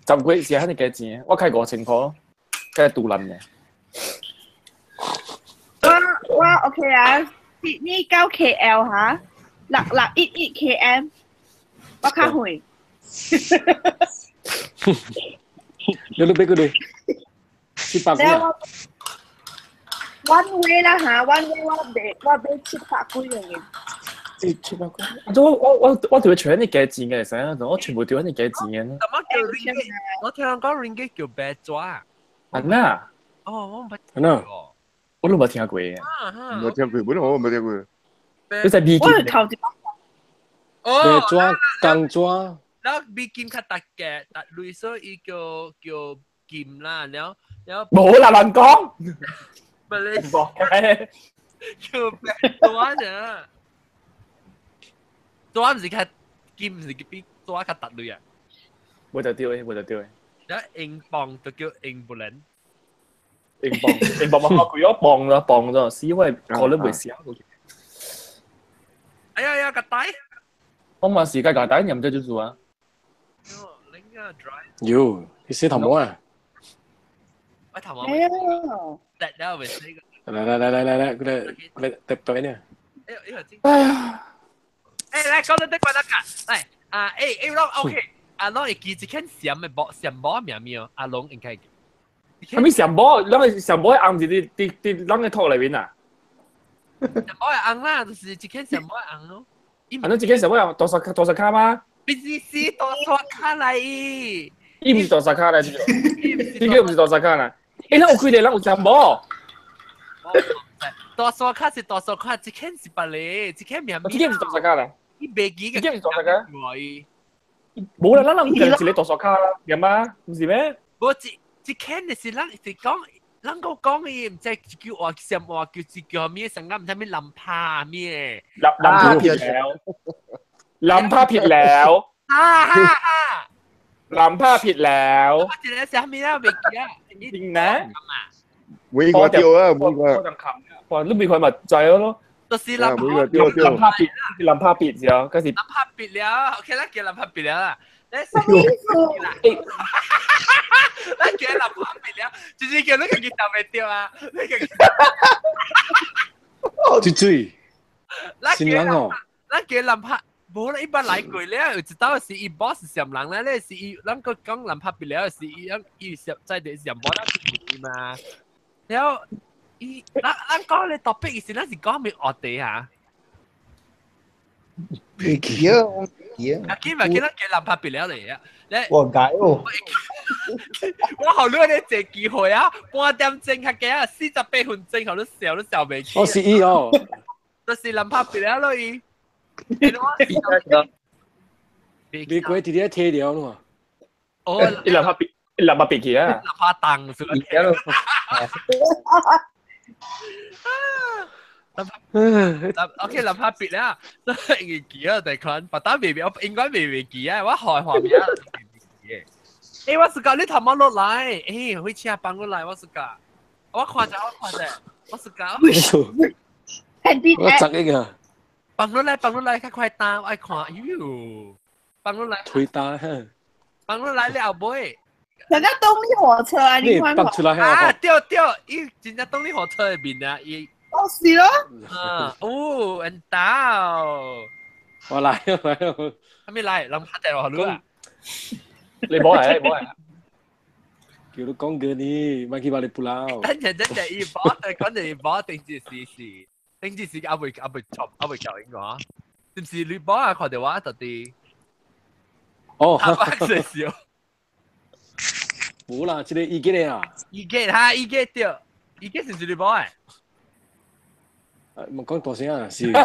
10月是肯定幾錢？我開5000塊咯，開杜蘭嘅。我 OK 啊，你到 KL 嚇，6611 km，我較遠。你都俾佢哋700幾啊？One way 啦嚇，one way 我買700幾樣嘅。700幾？我條全係幾錢嘅，成日我全部條係幾錢嘅。什麼叫 ringgit？我聽人講 ringgit 叫白紙。啊那？哦，我唔捌。啊那？我都冇聽過嘅。冇聽過，本來我冇聽過。你係美金？我係頭一擺。白紙、鋼紙。然後美金較特嘅，特類所以叫叫金啦，然後冇啦，亂講。唔係你叫白紙呢？紙唔是較金，是比紙較特類啊。冇就掉嘅，冇就掉嘅。然後英鎊就叫英布倫。英鎊，英鎊咪學佢咗磅啦，磅咗，是因為可能會少。哎呀呀，個底！我嘛是個個底，又唔知做做啊。有，你洗頭毛啊？我頭毛。哎呀！得了未洗個。來來來來來來，過來過來，特別呢。哎呀！誒，來講到得關得㗎，來啊，誒誒，攏 OK，阿龍會記一間閃的無閃無名名，阿龍應該。係咪閃無？咱個閃無紅是佇佇佇咱個土內面啊？閃無的紅啦，就是一間閃無的紅咯。啊，你一間閃無紅多少多少卡嗎？不是是多少卡來伊？伊毋是多少卡來，這個，這個毋是多少卡啦。欸，咱有幾個人有閃無？多少卡是多少卡，一間是別個，一間名。這間毋是多少卡啦？伊袂記個。這間毋是多少卡？無啦，咱人有一個多少卡啦，對嗎？毋是咩？無一。這間的是咱是講，咱個講伊毋知叫話什麼，叫是叫咩，成個毋知咩林帕咩。林林帕ผิดแล้ว林帕ผิดแล้ว哈哈哈林帕ผิดแล้ว我一個啥物啊？袂記啊！จริงนะ每個掉啊，每個。哇！你每個咪就係咯。就是林每個掉掉。林帕ผิด林帕ผิด之後，嗰時林帕ผิด了，OK 咱叫林帕ผิด了啦。什麼意思？咱叫林帕ผิด了，就是叫你家己想袂著啊！你家己。水水。新人哦。咱叫林帕，無啦，伊捌來過了，有一道是伊 boss 上人咧，咧是伊，咱閣講林帕ผิด了，是伊伊上在地上無咱去嘛。了，伊咱咱講咧 topic 是咱是講咩話題啊？袂記啊，我記啊。啊，記咪記得叫林帕ผิด了嚟啊！我解哦。我予你咧坐機會啊，半點鐘較加啊，48分鐘，予你笑都笑袂起。我是伊哦。就是林帕ผิด了咯伊。你過直接踢掉咯。哦，伊林帕ผิ林帕ผิ去啊。林帕當是。OK，林帕ผิ了，應該記啊，大款，不但未未，我應該未未記啊，我害畫面啊，未記。欸，我是講你頭毛落來，欸，火車放落來，我是講，我看者，我看者，我是講。我十億啊！放落來，放落來，較快單，我愛看，喲，放落來。推單。放落來了後尾。人家動力火車啊，你看放出來啊，對對，伊真正動力火車的面啊，伊。哦，是咯。啊，哦，很大。我來來。還沒來，人拍電話你啊。你冇嚟，你冇嚟。叫你講過呢，莫去把你不撈。等陣等陣，伊冇，講陣伊冇，定住是是，定住是阿未阿未錯阿未教應該，是唔是你冇啊？看到我到底。哦。阿伯最笑。無啦，這個伊個啊。伊個哈，伊個對，伊個是唔是你冇啊？莫講大聲啊！是。是莫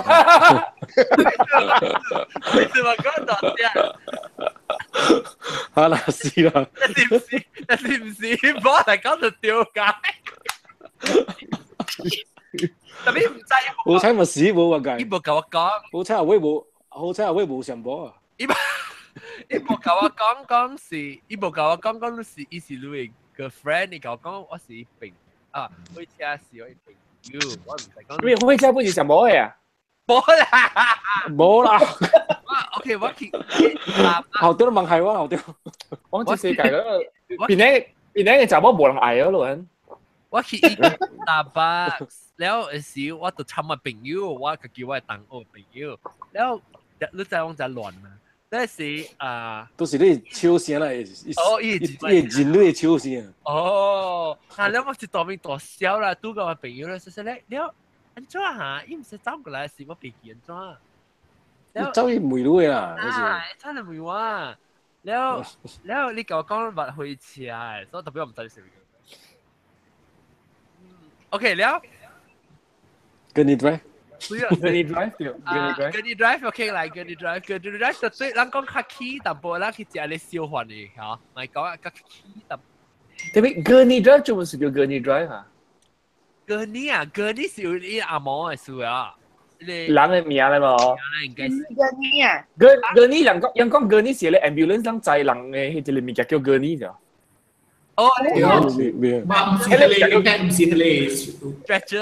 講大聲。啊啦，是啦。那是唔是？那是唔是？我嚟講就丟街。特別唔知。好彩咪死無話計。伊無共我講。好彩阿威無，好彩阿威無上報啊。伊無，伊無共我講講是，伊無共我講講是，伊是你的 girlfriend，伊共我講我是伊朋啊，火車是我伊朋友，我唔使講。你火車不是上報的啊？無啦，無啦。 OK，我去。後頭問係我後頭。我這世界嗰個，邊個邊個查某無人愛咯，我去伊 Starbucks，了時我就參我朋友，我家己我的同學朋友，了你知我真亂嘛？那時啊，都是你手聲啦，哦，伊伊人類的手聲。哦，啊，了我是大面大笑啦，拄個我朋友咧，說說咧，了按怎哈？伊毋是走過來，是我袂記按怎？你走去問你的啦，啊，真係問我。了了，你共我講捌火車，所以特別我毋知你是啥物。OK，了。 Gurney Drive。 Gurney Drive 對，Gurney Drive。 Gurney Drive OK 來，Gurney Drive，Gurney Drive 就對，咱講較起淡薄，咱去食咧燒飯的嚇，咪講啊較起淡。特別 Gurney Drive 做乜事叫 Gurney Drive 啊？Gurney 啊，Gurney 是有伊阿毛的事啊。人的名咧無？應該是 Gurney 啊。 Gurney 人講人講 Gurney 是咧 ambulance 人載人的彼個物件叫 Gurney 咋。哦，唔是迄個，應該唔是迄個。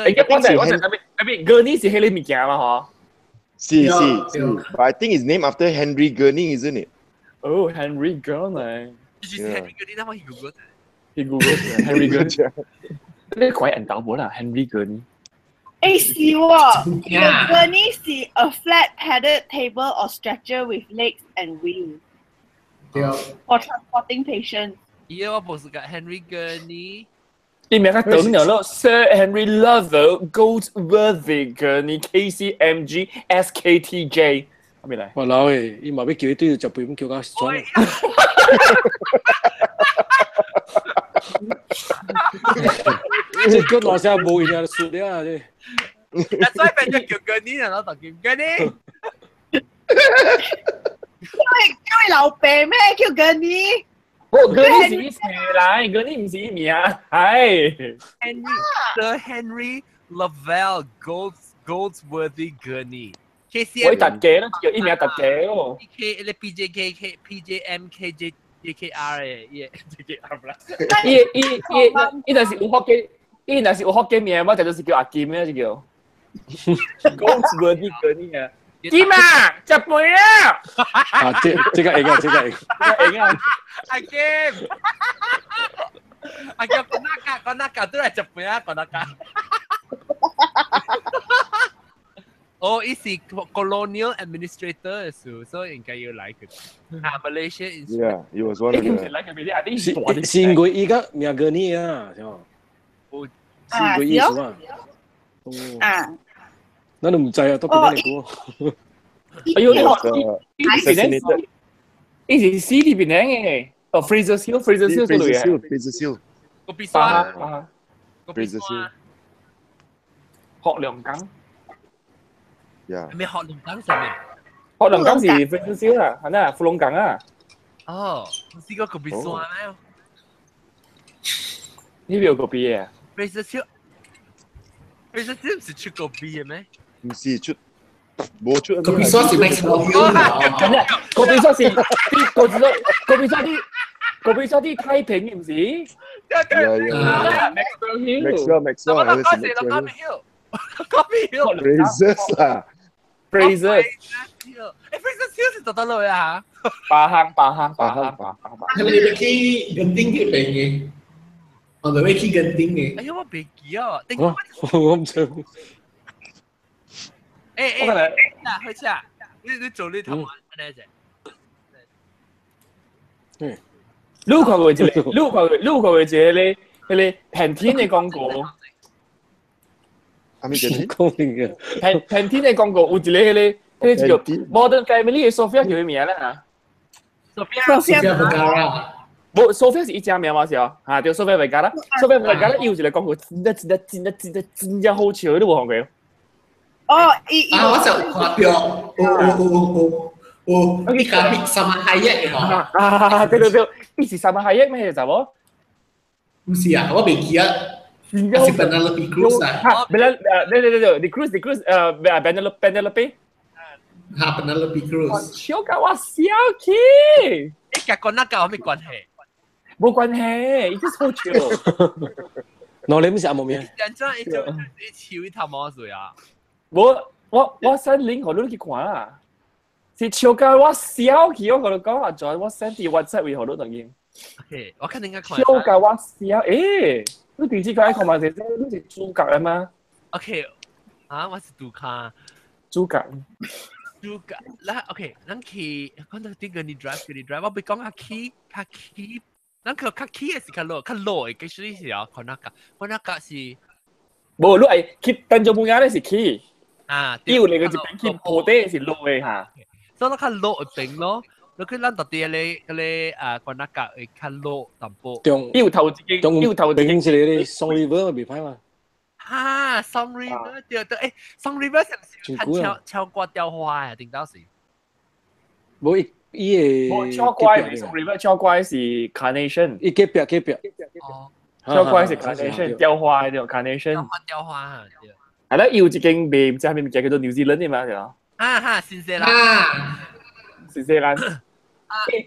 欸，我知我知，特別 Gurney 是彼個物件嘛吼？是是是，But I think it's named after Henry Gurney, isn't it? Oh, Henry Gurney. 就是 Henry Gurney，那麼去 Google。去 Google Henry Gurney。你看人頭無啦，Henry Gurney。欸是喎，the gurney 是 a flat padded table or stretcher with legs and wheels 對 for transporting patients。伊個我無是個 Henry Gurney。伊名較長了咯，Sir Henry Lovell Goldsworthy Gurney KCMG SKTJ，係咪嚟？哇老誒，伊嘛欲叫伊對食飯，叫到酸。這叫老聲無用啊，輸了啊！這。啊，所以變咗叫 Gurney 啊，老豆叫 Gurney。因為老爸咩叫 Gurney？哦，Gurney 是伊姓來，Gurney 毋是伊名，係。 Henry Sir Henry Lovell Goldsworthy Gurney。K C 我特嘅啦，叫伊名特嘅哦。 K 你 P J K K P J M K J J K R 嘅，伊 J K R 啦。伊伊伊伊若是有福建，伊若是有福建名，我就是叫阿金啊，就叫。Goldsworthy Gurney 啊。金啊，食飯啊！啊，這這個會啊，這個會。會啊。阿金，阿金，講那個，講那個，都係食飯啊，講那個。哦，伊是 colonial administrator 嘅事，所以應該要來佢。啊，Malaysia is Yeah, he was one of the. 是是因為伊個名 Gurney 啊，是嘛？是因為意思嘛？哦。啊。咱都毋知啊，都變你講。哎呦，伊伊是死佇邊嘅，哦，Fraser Hill，Fraser Hill 嗰度嘅。 Fraser Hill。個必刷。 Fraser Hill。學良港。 Yeah。係咪學龍崗上面？學良港是 Fraser Hill 啊，係咪啊？福隆港啊。哦，我試過個必刷咩？呢邊有個邊啊？Fraser Hill，Fraser Hill 唔是出個邊嘅咩？唔是出，冇出。個必刷是 Maxwell Hill 真係，個必刷是啲個必刷，個必刷啲個必刷啲太平唔是？Yeah yeah。 Maxwell Hill。 Maxwell Maxwell 係是 Maxwell Hill。個邊 Hill。 Fraser 啊。 Fraser。誒，Fraser Hill 是到倒落啊？巴坑巴坑巴坑巴坑。係咪你去雲頂嗰邊嘅？我哋去雲頂嘅。哎呀，我袂記啊！我唔知。誒誒，嗱，開始啊！你做你頭按呢隻？嗯。你有看過一個？你有看過？你有看過一個咧？彼個 Pantene 的廣告。阿咪講嘅。 Pantene 的廣告有一個彼個，彼個叫 Modern Family 的 Sophia 叫咩名咧嚇？Sophia Vergara。無，Sophia 是伊正名嘛是哦，嚇對，Sophia Vergara，Sophia Vergara 伊有一個廣告，真正真正真正真正真正好笑，你無看過？哦，伊啊，我就看到，有有有有有，伊甲 Salma Hayek 嘅吼。啊，對對對，伊是 Salma Hayek 咩查某？唔是啊，我袂記啊。是 Penelope Cruz 啊。嚇，對對對對，The Cruz，The Cruz，Penelope。嚇，Penelope Cruz。笑到我笑去。你甲講那個有咩關係？冇關係，伊就是好笑。喏，你唔是阿毛面？人真係就你笑伊頭毛水啊！我 send link 予你去看啦，是笑到我笑去，我共你講啊，就我 send 佇 WhatsApp 位予你當然。 OK，我肯定應該看。笑到我笑，欸，你電視劇愛看嘛？是你是主角啊嘛？OK，啊，我是主角。主角。主角，啦 OK，咱去講到啲個你 drive 你 drive，我袂講較起較起，咱去較起的是較落較落的，其實是啊，看那個看那個是。無，你愛去丹中木亞咧是起。啊，伊有另外一邊去坡底是落的嚇。所以咱較落一邊咯，你去咱特啲咧，嗰個啊，看那個會較落淡薄。中，伊有頭一間，伊有頭一間是咧，Song River 袂歹嘛。啊，Song River 對對，誒，Song River 是唔是較超超過雕花啊？頂到時。無伊伊個。無超怪，Song River 超怪是 Carnation。伊隔壁隔壁。哦。超怪是 Carnation 雕花對 Carnation。雕花雕花嚇對。係啦，伊有一間賣毋知啥物物件叫做 New Zealand 的嘛是啊。啊哈，新西蘭。新西蘭。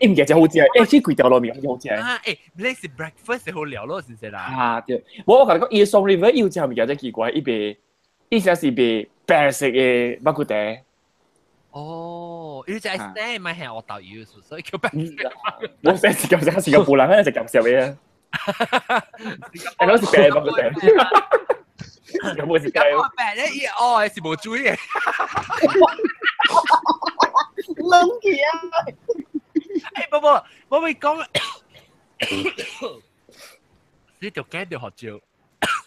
伊物件真好食，欸，這規條路面真好食。啊，欸，你是 breakfast 好料咯，新西蘭。啊對，我共你講，伊 Song River 伊有一項物件真奇怪，伊賣，伊只是賣白色的肉骨茶。哦，伊只係生咪係我豆油，所以叫白色。我生是咁食，是個湖南人食鹹濕的啊。欸，攏是白的肉骨茶。有冇時間？我白咧，伊哦是無水嘅。冷去啊！欸，不不，我會講，你就驚到學招。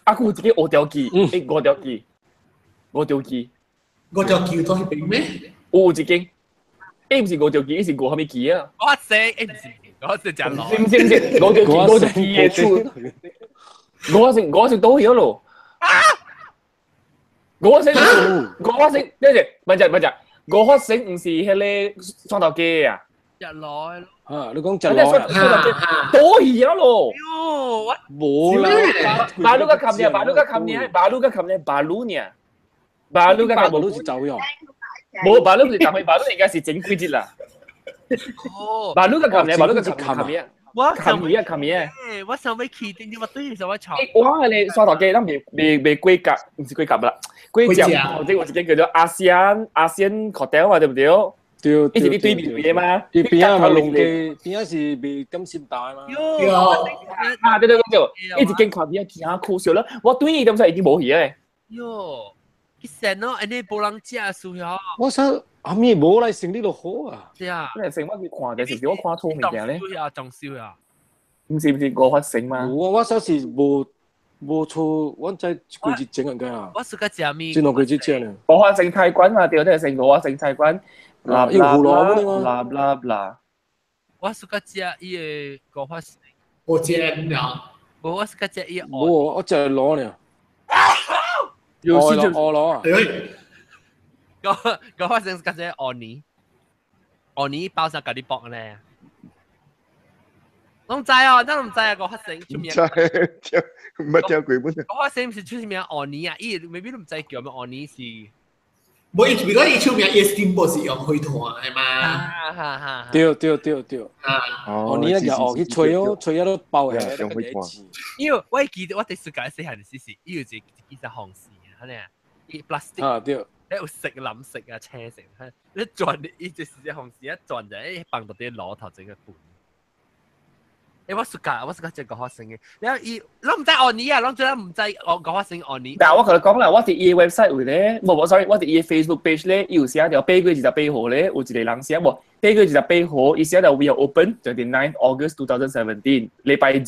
啊，佢有一個烏條機，欸，五條機，五條機，五條機都係邊咩？有一間，欸，唔是五條機，是五蝦米機啊？我識，欸，唔是，我識食螺。唔是唔是，五條機，五條機嘅厝，我是我是倒去咯。我是我是，等陣，等陣等陣，我發生唔是迄個雙頭雞啊？食螺咯。啊，你講食螺啊？倒去啊咯！喲，我無啦，馬路個冚呢，馬路個冚呢，馬路個冚呢，馬路呢，馬路個馬路是走喲。無馬路是走去，馬路應該是整幾節啦。哦，馬路個冚呢，馬路個冚冚呢。我冚嘢啊，冚嘢！我想欲去，點知我對上我吵。我係你刷頭機，咱未未未過甲，唔是過甲啦，過接，或者有一間叫做 ASEAN Hotel 嘛，對唔對？對，伊是你對面嘅嘛？伊邊仔嘛龍記，邊仔是賣點心蛋嘛。啊，對對對對，伊一間看邊仔真可笑啦！我對伊點解已經無去誒？喲，伊成咯，按呢無人食輸嗬。我想阿咪無來生理就好啊。對啊。你成我去看嘅，是是我看錯物件咧？裝修啊，裝修啊。唔是唔是我發生嘛？無啊，我說是無無錯，我知幾日前應該啊。我是個食物。這兩幾日前啊。我發生菜館嘛，對，對，成我發生菜館。啦啦啦啦啦！我是個食伊個我發生。我食了。無，我是個食伊。無，我食螺呢。有時就餓螺啊！我我發生個食芋泥，芋泥包上咖喱包咧。攏知哦，咱唔知啊！我發生出名。知，聽唔捌聽過本。我發生是出名芋泥啊！伊 maybe 都唔知叫咩芋泥是。無伊，如果伊出名，伊 steamboat 是用火炭的嘛。啊哈哈。對對對對。啊。芋泥啊，就去吹哦，吹啊都包起來，用火炭。因為我記得我第時間細漢時時，伊有一一支紅線，安呢，伊 plastic。啊對。你有色藍色啊，青色，你轉伊就是隻紅線一轉就誒放到啲爐頭整個盤。欸，我暑假我暑假食五花生嘅，然後伊，攏毋知芋泥啊，攏做毋知我五花生芋泥。但我同你講啦，我佇伊 website 位咧，無無，sorry，我佇伊 Facebook page 咧，伊有寫著8月28號咧，有一個人寫無，八月二十八號，伊寫著 We are open 29 August 2017，禮拜二。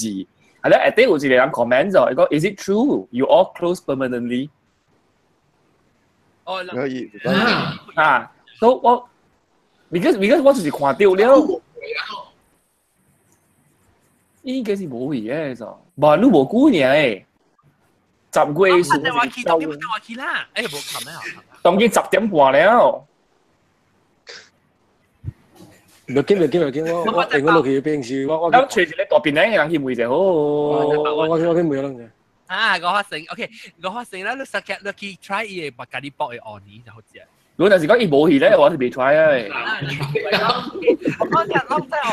啊咧，下底有一個人 comment 咗，伊講 Is it true you all close permanently？哦，可以。啊，所以我 because 我就是看到了。應該是無去嘅，就無你無久爾誒，10月數是我去，當今我去啦，欸，無冚咩啊？當今10點半了。唔緊唔緊唔緊，我我我落去平時我我。咱揣一個大檳榔的人去問者好。我我去問人者。啊，五花生，OK，五花生啦，你實個你去 try 伊個白咖喱包的芋泥就好食。如果若是講伊無去咧，我是袂 try 的。我講只，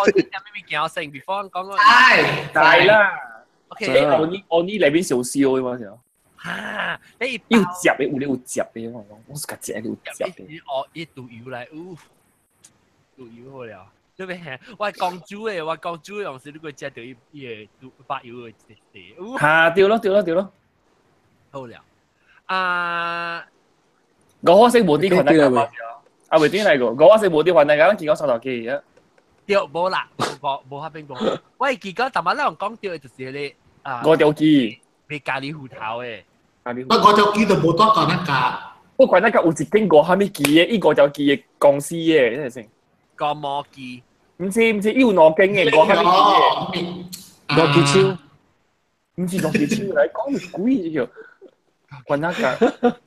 我知芋泥食咩物件先，before 講講。係啦。 OK，芋泥芋泥內面燒燒的嘛是。啊，你有夾的，有咧有夾的，我講我是較食有夾的。伊哦，伊豆油來，嗚，豆油好了。你欲聽，我講煮的，我講煮的時，你過食著伊伊個豆白油的一個。哈，對咯對咯對咯。好了，啊。我可惜無啲看得到，啊未點嚟過，我可惜無啲看得到，咱見過三頭雞啊。對，無啦，無無發變過。我會記得，逐擺咱講到的就是彼個啊。五條雞。賣咖喱芋頭的。咖喱。我五條雞都無帶過那個。我管那個有一間五蝦米雞的，伊五條雞的公司的，真係先。五毛雞。毋是毋是，伊有兩間的五蝦米雞的。羅吉超。毋是羅吉超來講是鬼叫。管那個。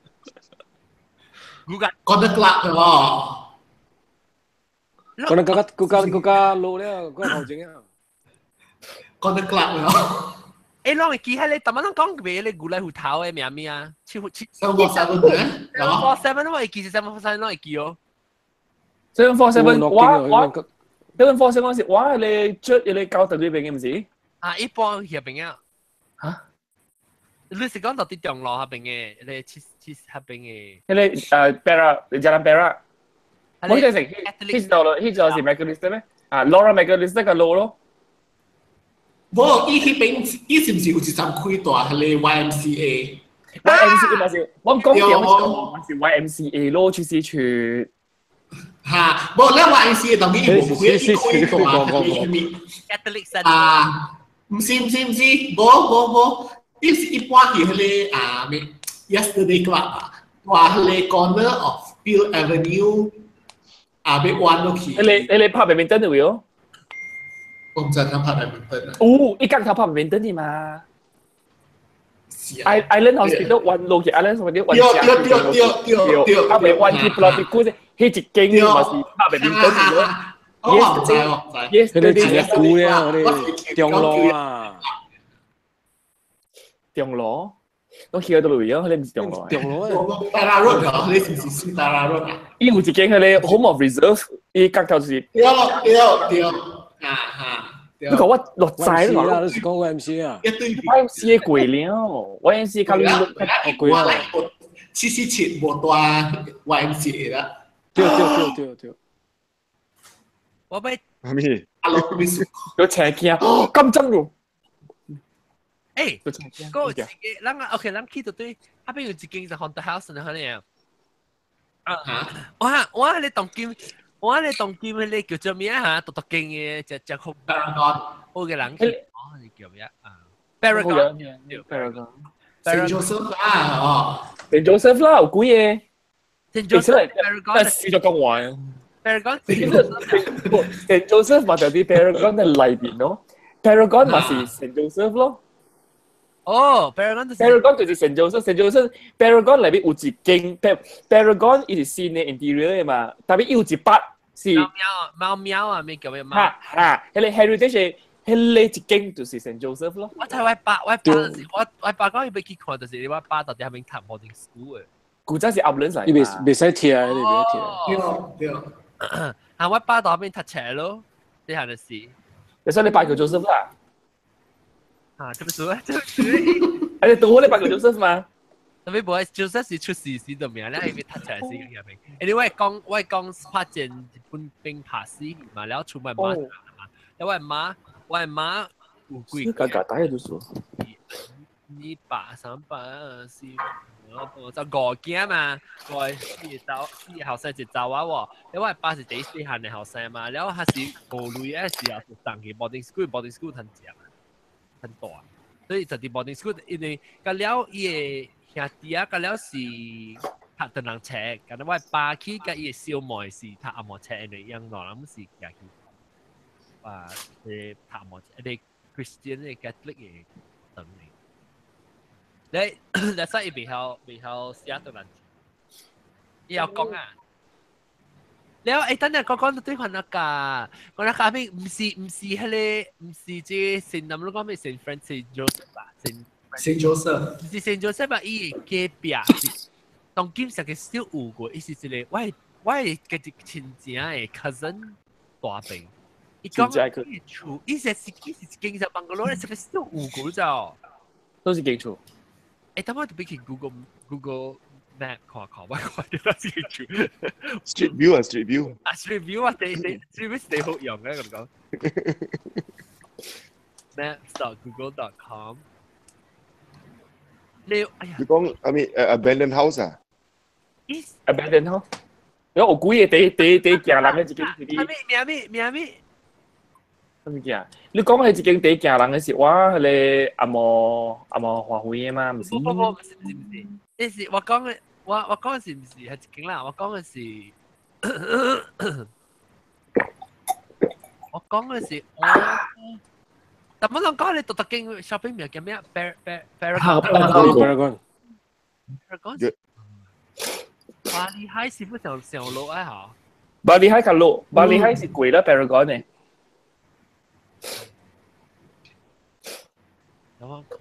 講得辣哦！可能更加更加更加老了，更加後生啊！講得辣哦！欸，攏會記彼個，逐擺攏講賣彼個牛奶芋頭的名咩啊？七七 747 747我會記，747攏會記哦。 747我我 747是我彼個出彼個高德嗰邊的毋是？啊，一般遐邊啊。嚇？你是講到佇中路遐邊的，彼個七七遐邊的？彼個Perak，Jalan Perak。我記得成，彼度咯，彼度是 Macalister 咩？啊，Laura Macalister 個路咯。無，伊彼邊，伊是毋是有一站開大彼個 YMCA？ YMCA 嘛是，我講嘅我是 YMCA 咯，出事處。嚇，無咱 YMCA 當然無開一開個嘛，Catholic 啊，毋是毋是毋是，無無無，伊是一般去彼個啊咩 Yesterday Club 啊，話彼個 corner of Peel Avenue 啊，欲彎落去。你拍badminton 的位哦？我毋知他拍badminton 啊。哦，伊剛頭拍badminton 的嘛。Island Hospital 彎落去，Island Hospital 彎對對對對對，啊，袂彎去 Pulau Tikus，彼一間嘛是拍badminton 的咯。我毋知我毋知。 Yes，彼個真正舊咧，彼個中路啊，中路，攏去到佗位啊？彼個毋是中路。中路啊。 Tara Road 哦，你是毋是 Tara Road 啊？伊有一間彼個 Home of Reserve，伊角頭就是。對對對，啊哈。你講我落仔啦，你是講 YMCA 啊？YMCA 過了，YMCA 較過啊。 77無帶 YMCA 啦。對對對對對。我欲啥物？阿羅咩事？有車鏡，咁真喎！欸，嗰個自己，咱啊 OK，咱去到對，彼邊有一間是 haunted house 呢，可能啊，我我咧當今。我咧當今彼個叫做咩啊？獨獨間嘅隻隻好好嘅人去，哦，是叫咩啊？Paragon， Paragon。Saint Joseph 啦，哦，Saint Joseph 啦，有幾個？Saint Joseph Paragon，但是就講話。 Paragon， Saint Joseph 嘛就佇 Paragon 嘅內邊咯，Paragon 嘛是 Saint Joseph 咯。哦，Paragon 就是 Paragon 就是 Saint Joseph，Saint Joseph Paragon 內面有一間 Paragon 伊是新的 interior 的嘛，但係伊有一筆是貓喵貓喵啊，咩叫咩貓？哈哈，彼個 heritage 彼個一間就是 Saint Joseph 咯。我睇我爸，我爸就是我我爸講伊欲去看，就是我爸到底彼邊讀 boarding school 的。古早是鴨輪伊袂袂使聽，你袂使聽。對對。啊，我爸到彼邊讀冊咯，這項就是。你說你爸叫 Joseph 啦？啊，這不是，這不是。啊，你拄好你爸叫 Joseph 嘛？特別無，Joseph 是出事時就名，咧伊欲讀冊時個名。Anyway，講我講拍戰日本兵拍死嘛，了出賣媽嘛，了我媽我媽有幾個？個大就是。二百、三百、四、五，就五囝嘛，五四個查四個後生一查某喎，了我爸是第一細漢的後生嘛，了彼時無鐳的時候就送去 boarding school，boarding school 通食嘛，很大，所以就佇 boarding school，因為甲了伊的兄弟啊，甲了是讀唐人冊，敢若我爸去佮伊的小妹是讀紅毛冊，因為養老人是行去啊，讀紅毛冊，個 Christian 的 Catholic 的等嚟。你你使伊袂曉袂曉寫唐人字，伊曉講啊。了，欸，等陣講講到對番那個，講那個咩？毋是毋是彼個，毋是這聖林，你講咩？聖 Francis Joseph 啊，聖 Saint Joseph，毋是聖 Joseph 啊，伊的隔壁是當今上個小有過，伊是一個我我的家己親情的 cousin 大病。伊講伊厝，伊是伊是一間辦公樓，是個小有過咋？都是間厝。欸，等我特別去 Google Google Map 看看，我看著那是間厝。 Street view 啊，Street view。啊，Street view 啊，地地 Street view 是地好用嘅，咁講。Maps.google.com。你哎呀，你講阿咩誒 abandoned house 啊？abandoned house。我有幾個佇佇佇行人的一間是你。咩名咩名？啥物件？你講的一間佇行人的是我彼個紅毛紅毛花卉的嗎？毋是。不不不，毋是毋是毋是，那是我講的，我我講的是毋是彼一間啦？我講的是，我講的是我。但我諗講你獨特間 shopping 名叫咩？Par Par Paragon。 Paragon。Paragon。巴黎海是不上上路啊？嗬。巴黎海較落，巴黎海是貴啦，Paragon 呢。有冇看？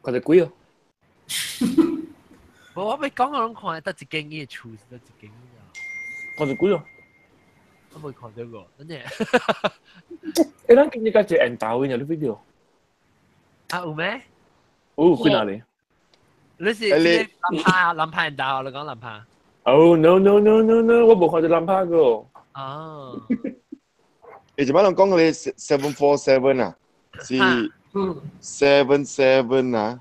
看著貴哦。無，我欲講我攏看得一間伊的厝是得一間咋。看著貴哦。我未看著過，真的。欸，咱今日甲一個緣投的，你 video？啊，有咩？有，幾哪裡？你是你南派南派緣投，你講南派？哦，no no no no no，我無看著南派個。哦。你這擺人講個 747 啊，是 77 啊，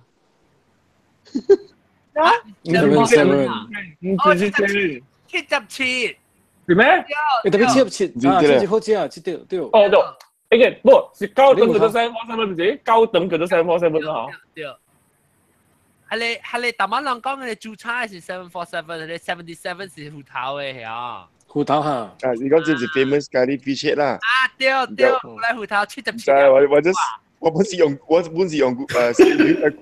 7 7。唔是7。 77。是咩？欸，特別77啊，77好食啊，七對對。哦對，欸個，無是九等叫做 747，唔是九等叫做 747 啊。對。係你大馬人講嘅註冊是 747，你 77 是虎頭嘅係啊。虎頭哈。啊，你講這是 famous 咖喱 fish head 啦。啊對對，來虎頭77。我我我本是用我本是用視來看。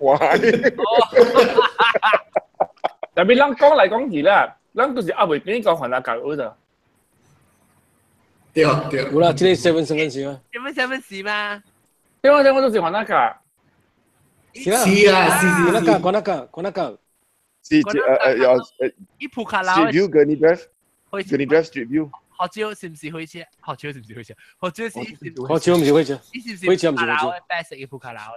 特別咱講來講去啦，咱就是阿未變個番仔教學咋。對對。有啦，這個 77 是嗎？77 是嗎？對啊對，我就是番仔教。是啊，是啊，是是。關那個，關那個，關那個。是有。伊普卡拉。 Street View 跟你 Drive，跟你 Drive Street View。學招是唔是火車？學招是唔是火車？學招是。學招唔是火車。火車唔是火車。白色伊普卡拉。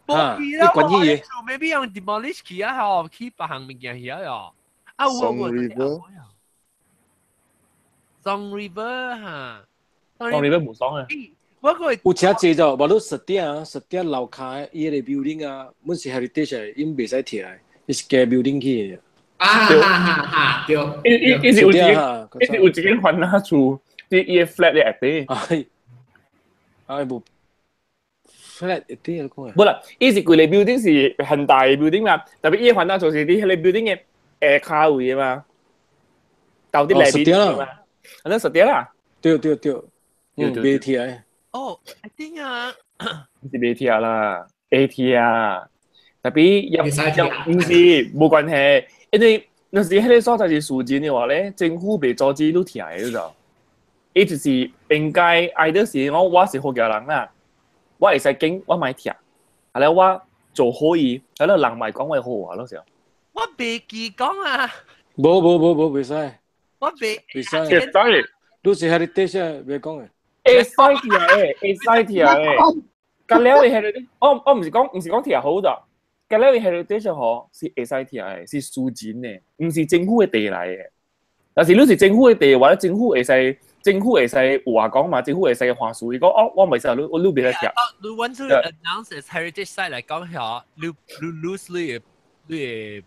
啊！你關於嘢。 maybe 用 demolish 去啊，嗬，去別項物件去啊，喲。啊，有 Song River。 Song River 哈。 Song River 無爽啊。我個有車濟就，無你實點啊，實點樓跤伊個 building 啊，本是 heritage 的，𪜶袂使拆的，伊是加 building 去的。啊哈哈哈！對，伊是有一間，伊是有一間番仔厝，佇伊個 flat 的下底。哎，無 flat 下底你講無啦，伊是規個 building 是很大的 building 嘛，特別伊個番仔厝是佇彼個 building 的下跤位的嘛，到佇內面嘛，安尼實點啦。對對對，嗯，袂拆。哦，I think 啊，毋是袂拆啦，會拆，特別也毋是無關係，因為若是彼個所在是私人的話咧，政府袂阻止你拆的，你知？伊就是應該愛的是我我是好家人啦，我會使揀我莫拆，後來我做好伊，後來人莫講我好話咯，是。我袂記講啊。無無無無，袂使。我袂。袂使。會使。你是 heritage 袂講的。會使拆的，會使拆的。隔了的 heritage，我毋是講毋是講拆好咋，隔了的 heritage 吼是會使拆的，是私人的，毋是政府的地來的。但是你是政府的地，或者政府會使，政府會使有話講嘛，政府會使還數，伊講哦，我袂使，你我你袂使拆。你 want to announce as heritage site 來講嚇，你你 lose 你你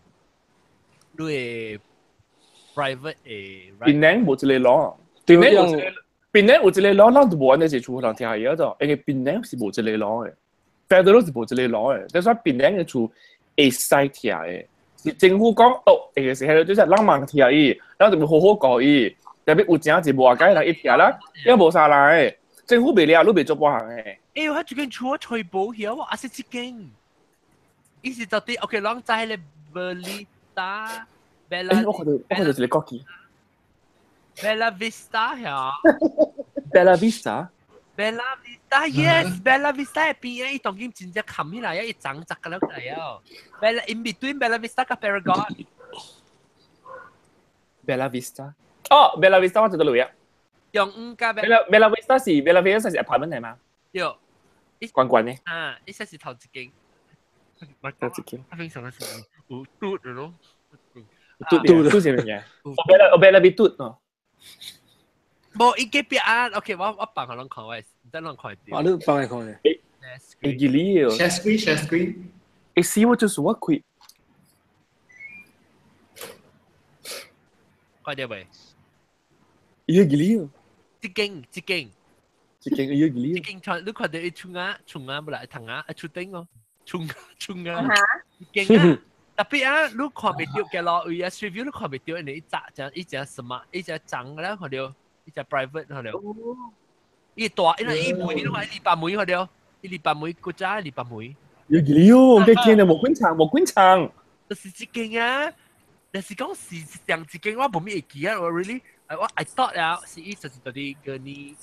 你 private 的。檳城無這個攞，檳城有一個。檳城有一個攞，咱就無按呢一厝人聽伊啊，因為檳城是無這個攞的，federal 是無這個攞的，但是檳城的厝會使拆的，是政府講哦，會是迄個就是咱嘛拆伊，咱就好好顧伊，特別有誠是無解人一拆啦，也無啥人的，政府袂掠，你袂做半項的。欸，我最近厝我吹保險，我阿是這間，伊是到底 OK，咱在迄個 Belita Bella，我看到一個國旗。 Bella Vista 呀，Bella Vista，Bella Vista，yes，Bella Vista 邊啊，伊當今真正冚起來啊，伊長雜個了嚟啊。Bella in between Bella Vista 佮 Paragon。 Bella Vista，哦，Bella Vista 我知道路啊。用五加 Bella Vista 是 Bella Vista 是 apartment 嚟嘛？有，關關呢？啊，伊說是頭一間。頭一間。他平常是有嘟的咯。嘟嘟嘟是乜嘢？我 Bella 我 Bella 比嘟哦。無伊隔壁啊，OK，我放予攏看，我唔知攏看到。啊，你放來看咧。會記你哦。 Share screen, share screen。會死我就是我開。看到未？伊會記你哦。這間，這間。這間伊會記你。這間穿，你看到伊厝仔，厝仔無啦，窗仔，啊，厝頂哦，厝厝仔。這間啊，特別啊，你看袂著嘅咯，位啊，street view 你看袂著，因為伊窄，只伊只什麼，伊只長咧，看到。伊只 private 看到，伊大，因為伊門你看伊200米看到，伊200米國家200米。有幾哩哦，幾間啊，無滾長，無滾長。就是這間啊，但是講是上一間我無咩會記啊，我 really，我 I thought 啊，是伊就是到底個你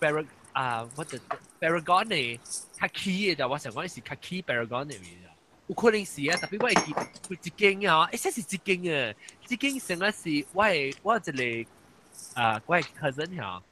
Parag 啊，我就 Paragon 的較起的就我想講是較起 Paragon 的位。有可能是啊，特別我會記有一間啊，欸，這是一間啊，這間成個是我的我一個。啊，我的 cousin 嚇，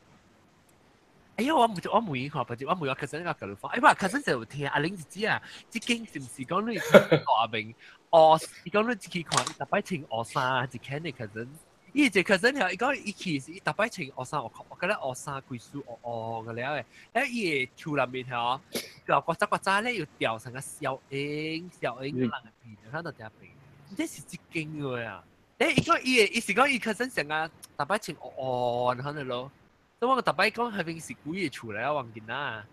哎呀，我唔我問伊看，或者我問我 cousin 個佢講，哎，我 cousin 就有聽阿玲就知啊，這間是毋是講你大明哦？伊講你去看，伊逐擺穿烏衫，一間的 cousin，伊一個 cousin 伊講伊去是伊逐擺穿學衫，我覺得學衫規數學學個了嘅，了伊個厝內面吼，就呱喳呱喳咧又掉成個小英小英人嘅面，睇到點變？這是一間嘅啊！誒，伊講伊個，伊是講伊 cousin 成個逐擺穿學學，可能咯。所以我逐擺講係邊是鬼個厝來，我忘記啦。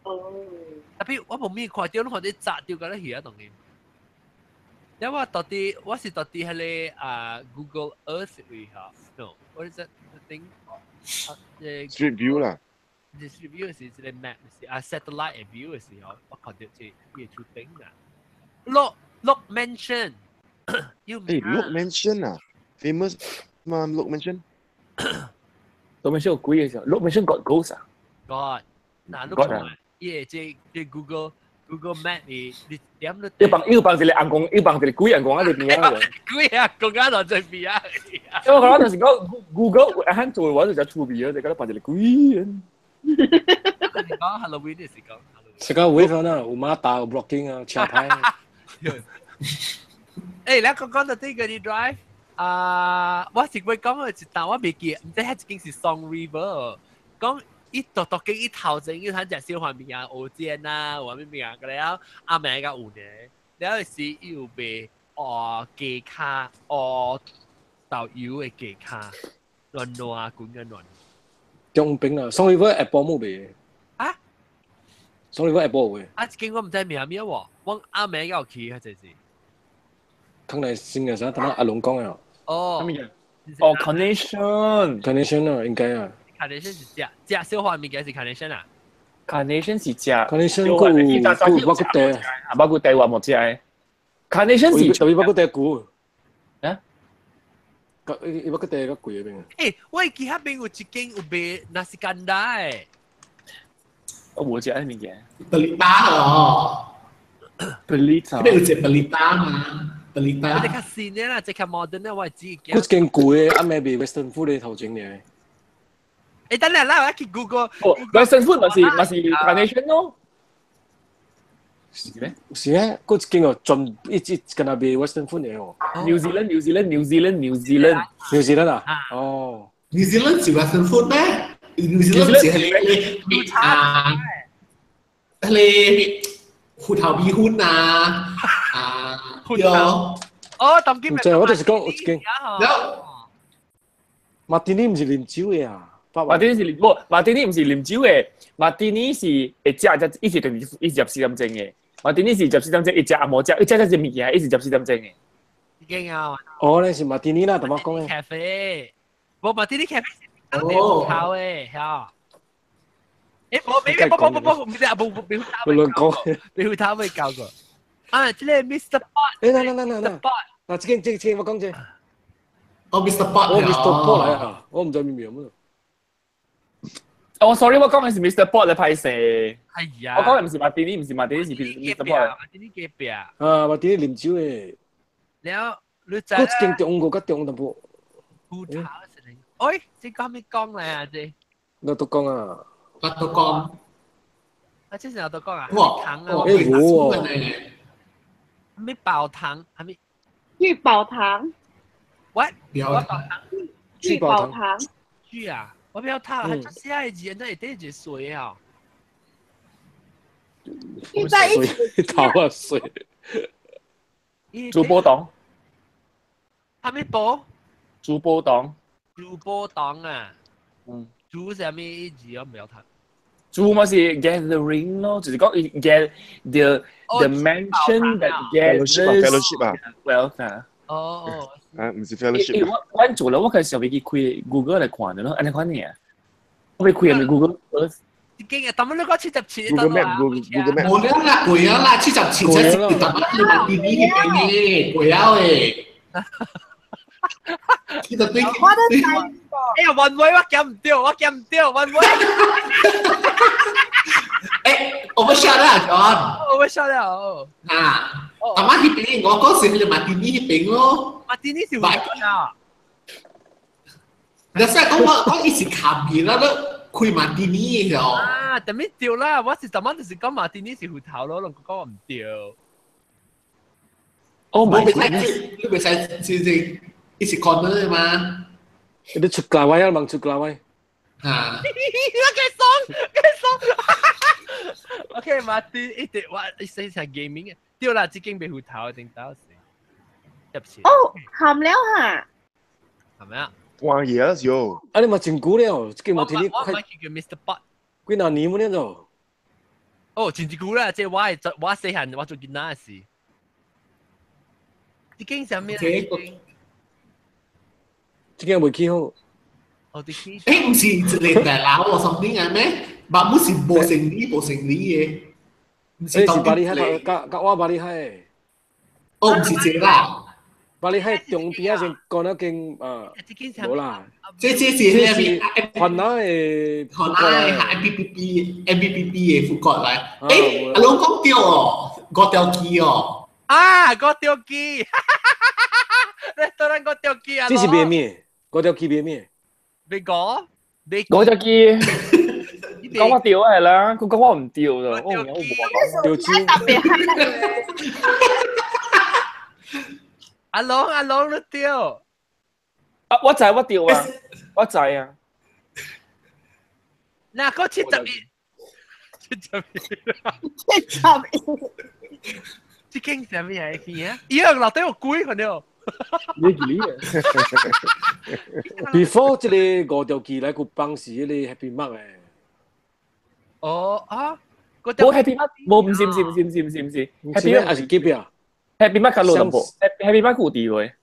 哦。特別我無咩看到，你看啲砸掉個咧去啊，當然。因為我到底我是到底係個啊 Google Earth 位嚇，no，what is that thing？ Street view 啦。 Street view 是一個 map 是啊 satellite view 嘅時候，我看到這伊個厝頂啊。Lok Lok Mansion，誒 Lok Mansion 啊，famous 嘛 Lok Mansion。 Lok Mansion 有鬼嘅時候，Lok Mansion got ghost 啊？Got，嗱 Lok 伊個這這 Google Map 你你點都一幫一幫一個紅公，一幫一個鬼紅公喺裏邊啊！鬼啊，公啊就這邊啊！因為我就是講 Google 一肯做嘅話就真趣味啊！就覺得扮一個鬼。講 Halloween 嘅時講，食個會份啊，有馬達有 blocking 啊，車牌。誒，你講講到呢個你 drive 啊，我是會講嘅一單我未記，唔知係一間是 Song River，講。伊獨獨經伊頭前伊睇食小飯物啊，蚵煎啊，或咩物啊，個了阿妹個有呢，了是伊有賣哦雞跤，哦豆油的雞跤，軟軟滾個軟。中冰啊，Song River 下晡冇賣。啊？ Song River 下晡有。啊，這間我唔知名咩喎，我阿妹有去啊，這是。看來新嘅啥，等下阿龍講啊。哦。哦，Carnation。 Carnation 啊，應該啊。 Carnation 是食食小花物件是 Carnation 啊？Carnation 是食 Carnation 佢有佢有肉骨茶，啊，肉骨茶我冇食嘅。Carnation 是特別肉骨茶貴。啊？伊肉骨茶較貴嗰邊。誒，我記得邊有一間有賣 nasi kandar 誒。我冇食呢物件。 Pelita 哦。 Pelita。你有食 Pelita 嘛？Pelita。這較新的啦，這較 modern 的，我知。佢一間舊的，啊，咪賣 Western food 的頭前呢。誒，等下啦，我去 Google。哦，Western food 咪是咪是 Carnation 咯？是咩？是咩？嗰一間哦，專一直跟那賣 Western food 的哦。 New Zealand, New Zealand, New Zealand, New Zealand。 New Zealand 啊？哦。 New Zealand 是 Western food 咩？New Zealand 是係你啊，係你芋頭米粉啊啊，對。哦，當今唔知，我就是講一間。然後馬丁尼唔是啉酒的啊？馬丁尼是無，馬丁尼唔是啉酒的，馬丁尼是會食只，伊是就是伊入四點鐘的。馬丁尼是入四點鐘，伊食啊無食，伊食只隻物件，伊是入四點鐘的。已經啊。哦，那是馬丁尼啦，怎麼講咧？咖啡，無馬丁尼咖啡是當地頭的，嚇。誒，無，沒，無，無，無，無，唔是啊，無，無，沒有亂講，沒他未教過。啊，這個 Mr. Pot，誒，來來來來來，嗱，這間這間我講者。哦，Mr. Pot，哦，Mr. Pot 來啊，我唔知咩名乜。哦，sorry，我講嘅是 Mr. Pot 嘅歹勢。係呀。我講嘅唔是馬丁尼，唔是馬丁尼，是 Mr. Pot。馬丁尼隔壁。啊，馬丁尼啉酒的。了，你知嗰一間中國較中淡薄。葡萄是哎，這個咩講咧啊？這。我都講啊。我都講。啊，這是我都講啊。哇！糖啊！誒，無喎。咩寶糖？係咪？聚寶糖。 What？我寶糖。聚寶糖。聚啊！我不要他，他就是愛字，那會得一水啊。聚在一起。頭啊水。珠寶檔。係咪寶？珠寶檔。珠寶檔啊。嗯。珠係咩字？我唔曉睇。珠嘛是 gathering 咯，就是講 get the mansion that gathers fellowship 啊，wealth 啊。哦哦。啊，唔是 fellowship。我我做了，我開始未去開 Google 來看的咯，按呢款爾。我未開咪 Google Earth。經啊，但係你講77 Google Map Google Map。冇了啦，過了啦，77才是特別是馬丁尼那邊的，過了的。其實對，我都知。哎呀，雲威我夾唔掉，我夾唔掉，雲威。誒，我們下啦，John。我們下了。啊，阿媽那邊，我講是去馬丁尼那邊咯。馬丁尼是邊啊？你先講我講伊是卡面啦，都開馬丁尼的哦。啊，特別對啦，我是怎麼就是講馬丁尼是芋頭咯，攏講唔對。哦，我袂使，你袂使，就是伊是 corner 嘛。你出價位啊，問出價位。嚇！我嘅爽，嘅爽。OK，馬啲一直我一世成 gaming 嘅，對啦，這間袂糊頭定到時。入錢。哦，含了哈。係咪啊？哇嘢啊，少。啊，你嘛真久了，這間冇聽你我我叫 Mr. Bot。幾若年冇了就。哦，真久啦，這我係我細漢我做囡仔時。這間啥物？這間未起好。哦，啲起。誒，唔是一個大樓或 something 係咩？嘛，唔是無成理無成理嘅。唔是巴里海，甲甲我巴里海。哦，唔是這啦。巴里海中邊仔先講那間啊，無啦。這這是那邊雲南的雲南的 M B B B M B B B 的副國來。誒，阿龍講對哦，五條機哦。啊，五條機，當然五條機啊。這是賣咩？五條機賣咩？賣五，賣五條機。講我對係啦，佢講我唔對就，我唔我冇。對機。特別係。阿龍阿龍你對。啊！我知我對啊，我知啊。嗱，個71，71，71。這間啥物嘢去啊？伊個老底有鬼可能。你記哩？Before 這個五條機來個幫是迄個 Happy Mark 誒。哦啊！冇 Happy Mark，冇唔是唔是唔是唔是唔是唔是，Happy Mark 還是隔壁？Happy Mark 較老淡薄，Happy Mark 有地位。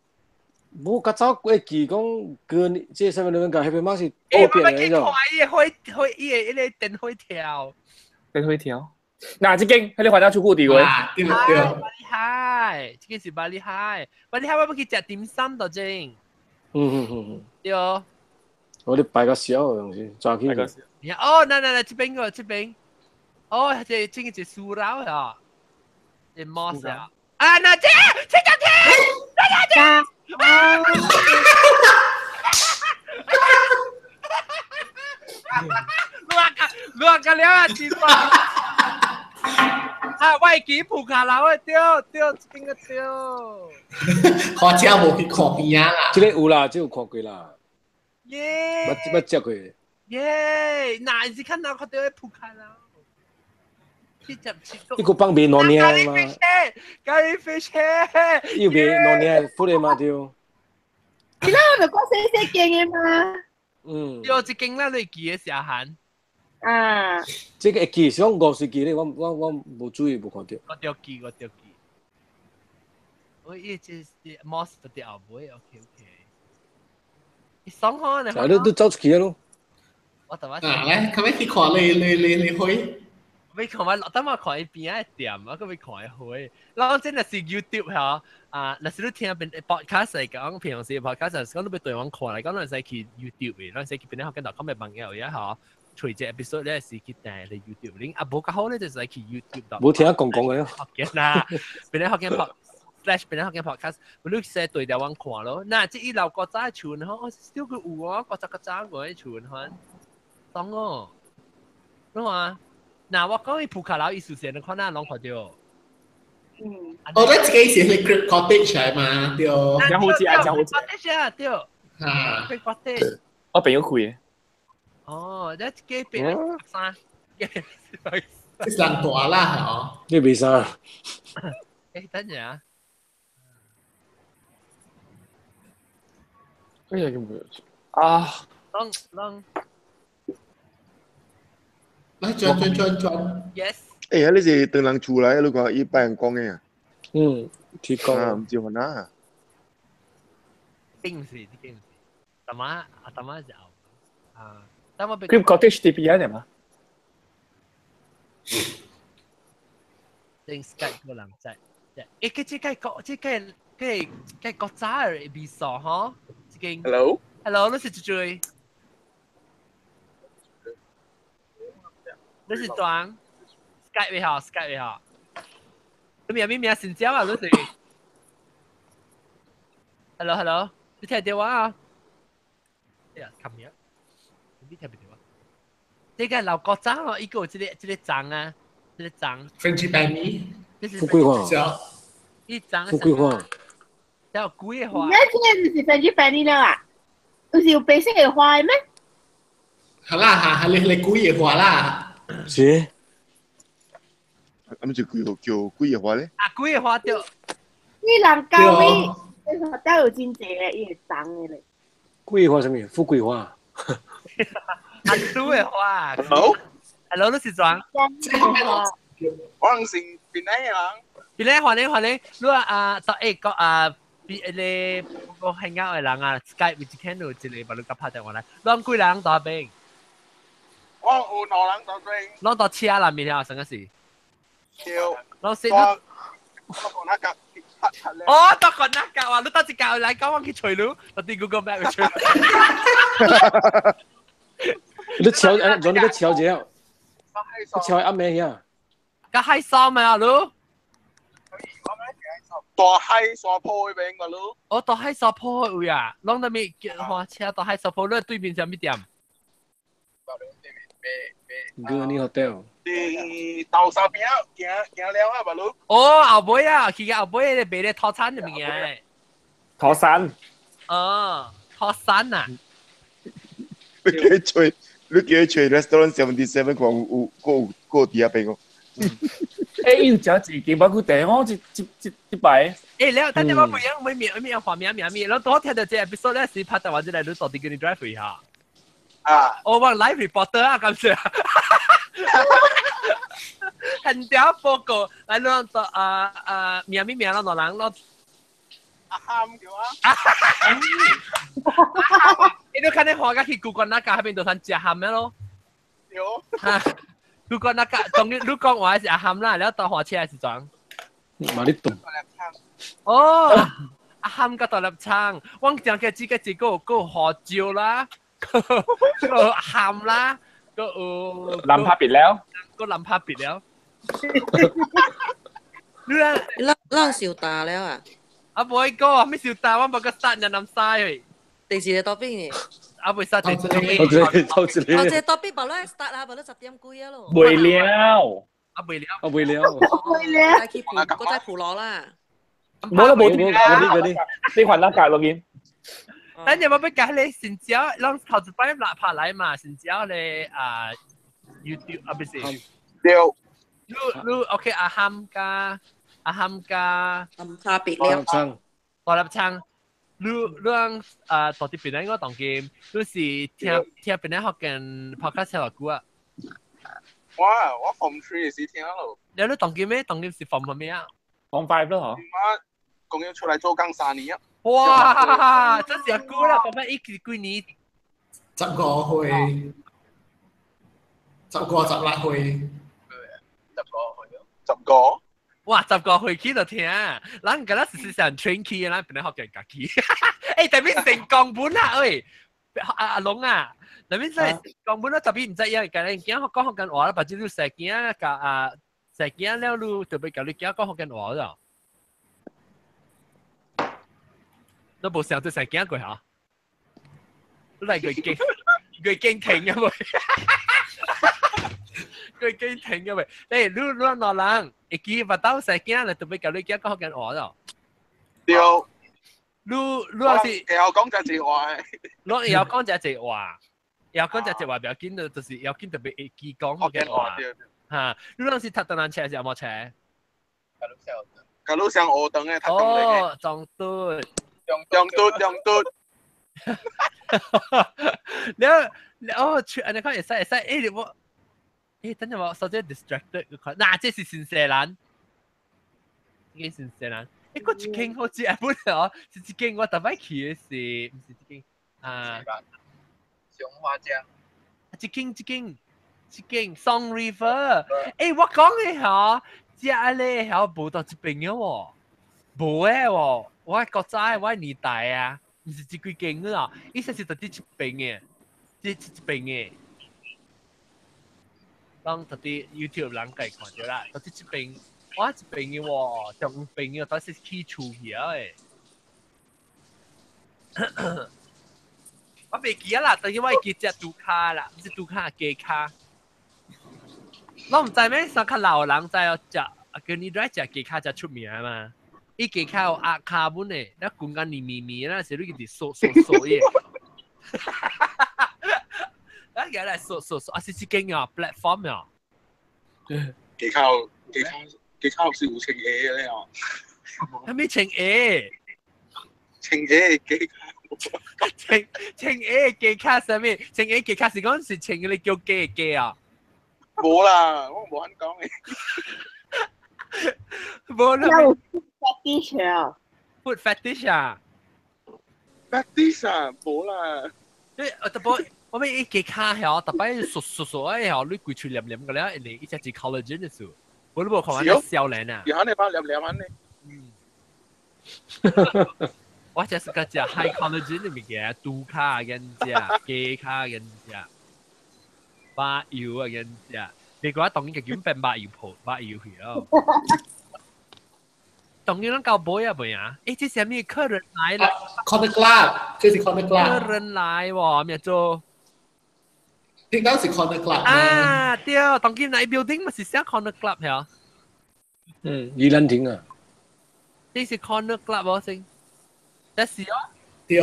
無較早會記講，跟這啥物兩個 Happy Mark 是後邊的種。伊個火火伊個伊個電火條。電火條。嗱，這間彼個環境出庫地位。對對。巴里海，這間是巴里海，巴里海我欲去食點心就正。嗯嗯嗯嗯。對。我咧擺較小的東西，早起。哦，嗱嗱嗱，這邊個這邊。哦，這這個是酥樓啊，這 mosque 啊。啊，那這這個天，這個天。啊！亂個了啊，真怪！啊，我會記鋪卡樓的對對，這邊個對。看車無去看邊仔啦。這個有啦，這個有看過啦。耶！捌捌接過。耶！那是看到看到鋪卡樓。77個。你個放賣兩年嘛？咖喱 fish head，又賣兩年，富的嘛對。你那就講細細間的嘛？嗯。對，一間咱你記得下韓。啊。這個會記，是講五歲記咧，我無注意無看到。我著記，我著記。我伊這是 moss 佇後尾，OK OK。伊爽好呢。啊，你都走出去咯。我頭啊，來，較欲去看你你你你花。欲看我，等我看伊邊仔店，我閣欲看伊花。然後真係是 YouTube 嚇，啊，若是你聽邊 podcast 嚟講，平常時 podcast 講你欲對網看嚟講，咱會使去 YouTube 嘅，咱使去邊啲學緊頭講嘅網頁有嚇，隨只 episode 咧是去訂嚟 YouTube 拎，啊無較好咧就使去 YouTube 度。無聽講講嘅。學緊啦，邊啲學緊 pod slash 邊啲學緊 podcast，你使對條網看咯。嗱，這一樓國早厝吼，哦，少個有啊，國早國早個厝吼，當哦，你話？嗱，我講伊鋪卡樓意思是，你看哪攏看到？嗯。哦，咱這個是迄個 cottage 來嘛，對。真好食，真好食。 cottage 啊，對。啊。 cottage。我朋友開的。哦，咱這個變啥？這是人大啦，吼。你袂啥？欸，等陣啊。哎呀，咁啊。啷啷。來轉轉轉轉。 Yes。欸，你是唐人厝來，你看伊拜人講的啊？嗯，提供。啊，毋是雲南。定是，定是。阿媽，阿媽就啊，但我佢 cottage 佇邊仔嘛？定 Skype 個人在，欸，佢這個國，這個這個國家的味素吼，這間。 Hello。 Hello，你是住最？你是裝 Skype 好，Skype 好。你名咩名？姓焦啊，你是？Hello Hello，你聽到我啊？哎呀，冚嘢，你聽唔到我？這個老國長哦，伊個有這個這個章啊，這個章。 Frangipani。富貴花。一張。富貴花。有幾個花。你這個是 frangipani 了啊？有是有白色的花的咩？好啦，嚇，你幾個花啦？是。咁就叫叫幾個花咧？啊，幾個花對。你人教你，你都有真濟嘅，伊會長的咧。桂花啥物？富貴花。阿杜的花。 Hello。 Hello，你是怎？我是檳城的人。檳城歡迎歡迎，你啊到誒個啊，比你個香港的人啊，Skype 一聽到一個，把你甲拍電話來，攏幾人到邊？我有兩人到邊。攏到車內面啊，啥個是？對。攏是。我講那個。哦，到個那個啊，你到一個來講，我去揣你，到啲 Google Map 去揣。你敲，做你個敲者，敲暗暝遐。個海沙咩啊，你？大海沙坡嗰邊個路。哦，大海沙坡位啊，攏那邊花車大海沙坡，你對面啥物店？哥你 hotel。伫豆沙邊啊，行行了啊，嘛路。哦，後尾啊，去個後尾咧賣咧套餐的物件。套餐。哦，套餐啊。你叫佢吹，你叫佢吹 restaurant 77看有有有有佇遐邊哦。欸，伊有食一間包骨茶哦，這這這這擺。欸，了，等陣我不樣，我面面畫面面面，然後多聽到這 episode 咧是拍台灣這來，你到底跟你 drive 一下。啊！我話 live reporter 啊，咁樣。很屌報告，來攞到啊啊面面面攞兩人攞。阿喊叫啊！你都看你花個去古關那家，那邊都算食鹹的咯。對。如果那個，當你你講話是阿含啦，然後搭火車還是怎？嘛你懂。哦，阿含甲大粒腸，我講嘅這個這個個胡椒啦，個鹹啦，個有。南拍別了。個南拍別了。你啊，咱燒大了啊！啊，無個，咩燒大？我無個殺人南西去。第二個 topic 呢？啊，未殺第頭一個，頭一個。哦，這 topic 無咱 start 啦，無咱10點幾啊咯。未了。啊，未了。啊，未了。未了。再去普，我再普羅啦。冇啦，冇啲嗰啲，你還那格落去。等陣我要講你新椒，咱頭一擺來拍來嘛，新椒咧啊 YouTube 啊，不是。對。你你 OK 阿含加阿含加。差別了。大粒腸。你你啊，到底邊個當今？你是聽聽邊個學緊 podcast 聽偌久啊？我我 form 3時聽咯。你當今咩？當今是 form 咩啊？form 5咯，嗬。我講要出來做工3年啊。哇！真是久啦，form 一幾年？ 15歲，15、16歲。 10個。哇！10個歲起就聽，咱敢若是上 train 起，咱本來學緊家己。欸，特別成功本啊，喂，阿阿龍啊，特別真係成功本啊，特別毋知影，家己囝學講福建話啦，把這你細囝甲啊細囝了，你特別共你囝講福建話了。你無想對細囝過嚇？你來佢驚，佢驚停啊喂！佢驚停啊喂！欸，你你兩人會記捌到細囝嚟特別共你囝講福建話了。對。你你若是會曉講這一話，你會曉講這一話，會曉講這一話，不要緊，就是要緊特別會記講福建話。嚇！你若是讀唐人車還是紅毛車？假如上學堂的讀唐人哦，中對。中對中對。了了哦，去按呢看會使會使，欸我，欸等陣我稍者 distracted 個看，嗱這是新西蘭，這個新西蘭。欸，嗰一間好似啊，本來哦，是一間我逐擺去的是，毋是這間啊？松花江。這間這間這間 Song River，欸，我講的吼，這咧吼無到這邊的喎，無的喎，我國早我年代啊，毋是這幾間的哦，伊說是到佇這邊的，這這邊的，當到佇 YouTube 人家看著啦，到佇這邊。我一邊嘅喎，中邊嘅，但是起厝去啊誒。我袂記啊啦，但是我會記食豬跤啦，毋是豬跤，雞跤。我毋知咩，啥較老人知哦，食，叫你來食雞跤才出名嘛。伊加較有壓卡本的，那滾緊黏綿綿，那時你直掃掃掃伊。咱個來掃掃掃，啊是這間啊 platform 啊。技巧技巧技巧是有穿鞋的哦。啥物穿鞋？穿鞋技巧。穿穿鞋技巧啥物？穿鞋技巧是講是穿你叫假假啊？無啦，我無肯講的。無啦。有 fetish 啊？Foot fetish 啊？fetish 啊，無啦。你我特別。我咪一記卡曉，特別熟熟熟哎曉，你規喙黏黏個了，因為伊只是 collagen 的數，我都無看完少年啊。有肯定把黏黏安尼。我這是個食 high collagen 的物件，豬卡跟食，雞卡跟食，肉油啊跟食，你講當然個叫變肉油婆，肉油去哦。當然攏夠買啊，未啊？欸，這啥物客人來了？Corner Club，這是 Corner Club。客人來喎，咩做？聽講是 Corner Club 啊，對，當今那 building 嘛是寫 Corner Club 係。嗯，宜蘭亭啊。這是 Corner Club 哦，先。這是哦。對。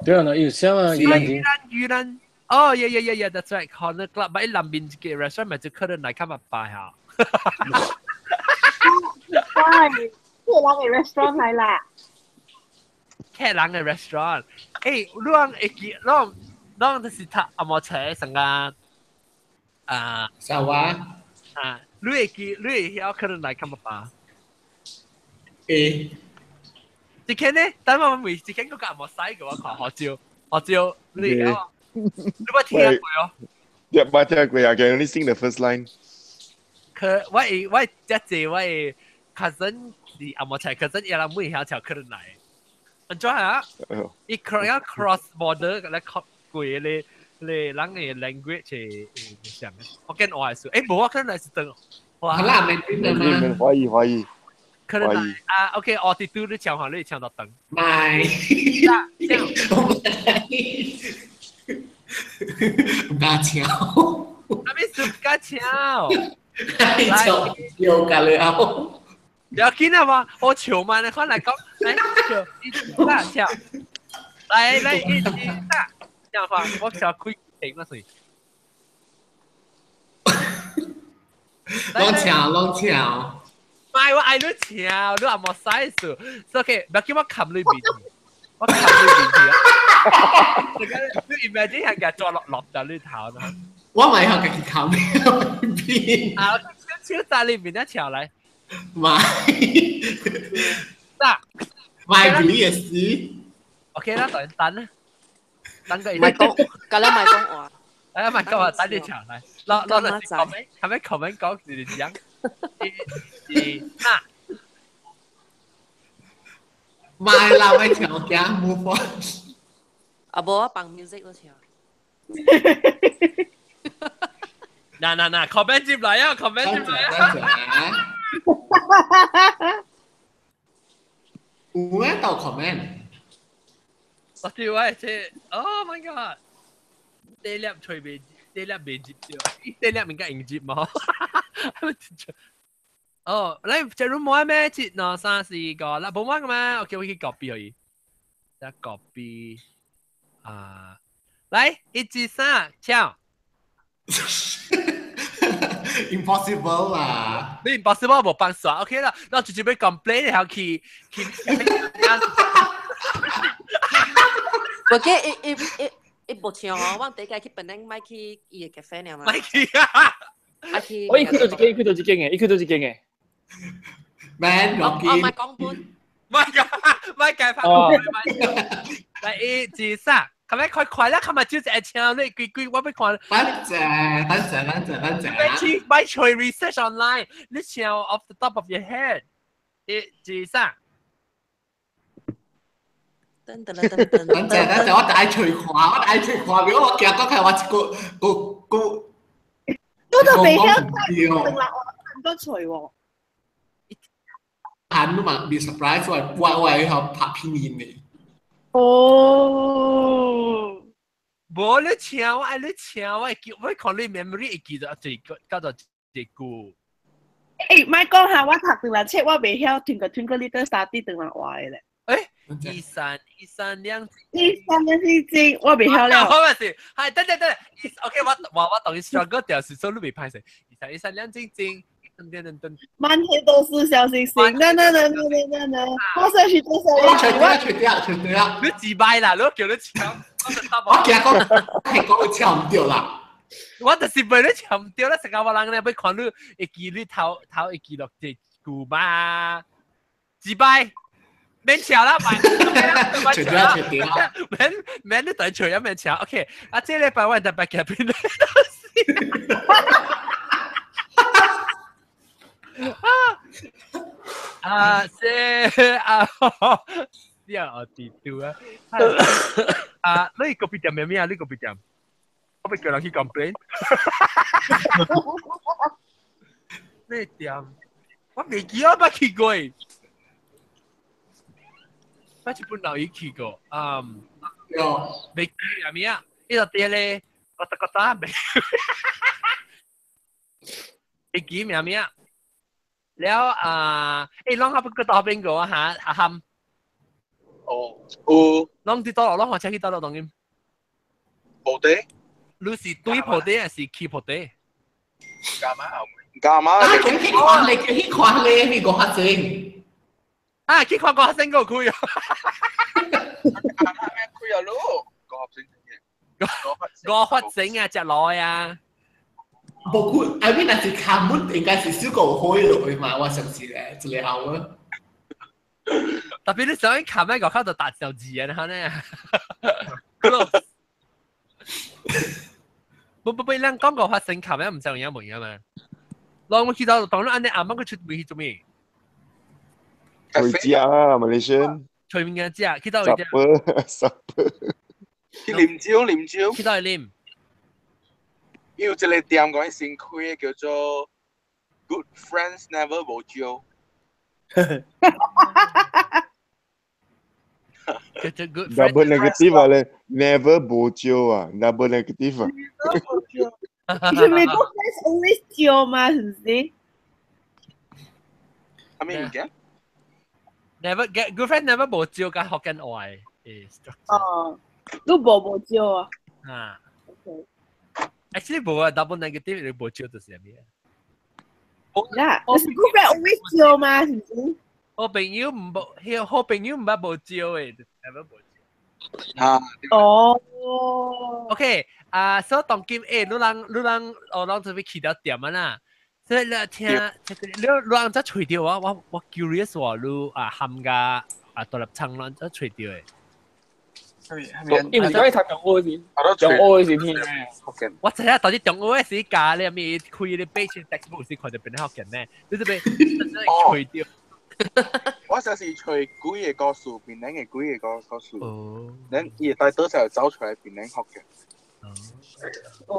對啊，有寫啊，宜蘭亭。宜蘭，哦，yeah yeah yeah yeah，that's right，Corner Club，但南邊一個 restaurant 咪就客人來看嘛擺嚇。喂，客人的 restaurant 來啦。客人的 restaurant，欸，你講會記，你講，你講就是讀紅毛冊上個。啊，啥話？啊，你會記，你會曉可能來看嘛？會。這間呢，等我問，這間個個冇使嘅，我看好少，好少，你曉？你捌聽過哦？一捌聽過啊！can only sing the first line。可我會我這濟我會 cousin 是紅毛菜，cousin 伊人每曉唱可能來。安怎啊？伊 cross border 來過咧。你人嘅 language 係上，福建話是，欸，無我可能是等，好啦，沒沒懷疑懷疑，可能啊，OK，我哋拄你唱下，你唱到等，唔係，唔敢唱，阿咩唔敢唱，唱又隔了，要緊啊嘛，我唱嘛，你看來講，來唱，一二三，唱，來來一二三。這樣話，我小開停了水。攏唱攏唱，唔係我愛你唱，你也冇 size。所以，唔叫我冚你面，我冚你面去。你 imagine 係個抓落落到你頭呢？我咪係家己冚你面。啊，超超在你面一唱來。唔係。嗱，唔係你嘅事。 OK 啦，等等啦。等個唔係講，咁你唔係講話。哎，唔係講話，等你唱來。攞攞嚟 comment，係咪 comment 講是點？一、二、三。唔係啦，我唱驚 move on。啊，無我放 music 都唱。嗱嗱嗱，comment 接嚟啊，comment 接嚟啊。有咩到 comment？我屌喂，這 Oh my god！這粒隨便，這粒未接掉，這粒應該應接嘛？哦，你這種冇咩？一、兩、三、四個，嗱冇乜嘅咩？我叫我去 copy 可以，一 copy 啊，來一、二、三，跳。 Impossible 啦！你 impossible 冇辦法，OK 啦，那直接俾 complain 然後去去。我記伊伊伊伊無唱哦，我第一屆去本來買去伊個咖啡爾嘛。買去啊！啊去。我伊去到一間，伊去到一間嘅，伊去到一間嘅。 Man，我我買講本。買個買個拍。來一、二、三，咁樣快快啦！琴日朝就唱你鬼鬼，我要看。等陣，等陣，等陣，等陣。買去買去 research online，你唱 off the top of your head。一、二、三。噔噔噔噔噔。等陣，等陣，我愛隨看，我愛隨看，如果我驚講開，我一個個個。都都未曉，定啦，我咁多隨喎。喊都嘛，be surprise 我我我係拍片嘅。哦，無你唱，我愛你唱，我會記，我看你 memory 會記得最叫做這句。欸，莫講下，我讀轉來冊，我袂曉 Twinkle Twinkle Little Star 轉來話的咧。欸，一閃一閃亮一閃亮晶晶，我袂曉了。我咪是，係等等等，OK，我當你 struggle 掉是說你未歹勢，一閃一閃亮晶晶，噔噔噔噔，滿天都是小星星，噔噔噔噔噔噔，我想去多少？我除掉除掉除掉，你自敗啦，你叫你搶，我驚講係講搶唔到啦。我就是被你搶唔到啦，成個我人咧要看你會記你頭頭會記錄一句嘛，自敗。免搶啦，免除掉除掉，免免你等除也免搶。OK，啊，這禮拜我特別嘉賓咧，啊，這啊，啲啊，地圖啊，啊，你個別店咩咩啊？你個別店，我被叫人去 complain。咩店？我未記我捌去過。我一本老已去過，嗯，未記係咩啊？呢個啲咧，我覺得未，未記咩咩啊？แล้ว啊，誒，啷下不過到邊個啊？嚇，阿含。哦，有。啷啲多落，啷下車去倒落當今。無地。你是對破地還是去破地？幹嘛？幹嘛？啊，叫去看咧，叫去看咧，咪個發生。啊！去看歌星個開啊！開啊咯，歌星歌發星啊，食來啊！無管，I mean 若是卡門應該是小個開落去嘛，我相信咧，一個後啊。特別你想卡咩個口就打小字啊，你看呢？不不不，咱講個發生卡咩唔知有影無影嘛？啷我去到當你按呢阿媽佢出面去做咩？回家啊，Malaysian。隨便嘅食，去到位食。 Supper，supper。去啉酒，啉酒。去到位啉。有一個店講新開的叫做 Good Friends Never 無招。叫做 Good Double negative 啊咧，never 無招啊，double negative 啊。其實美國 friends always 招嘛，是唔是？係咩物件？ Never get good friend never 無招甲學緊愛誒。哦，都無招啊。啊。Actually 無啊，double negative 你無招就是啥物啊？啦，就是 good friend always 招嘛，是唔是？好朋友唔無，好朋友唔捌無招的，never 無招。啊。哦。 OK，啊，所以當今誒，你人你人我人準備去到店啊啦。所以你聽，你你人怎揣著我？我 curious 話你啊含甲啊獨立倉人怎揣著的？伊毋是講伊讀中學時，中學時聽。我知影到底中學時教你咪開你背書 textbook 時看著變福建呢？你這邊揣著。我就是揣幾個故事，檳城的幾個故事。哦。咱伊會帶倒時走出來檳城福建。哦。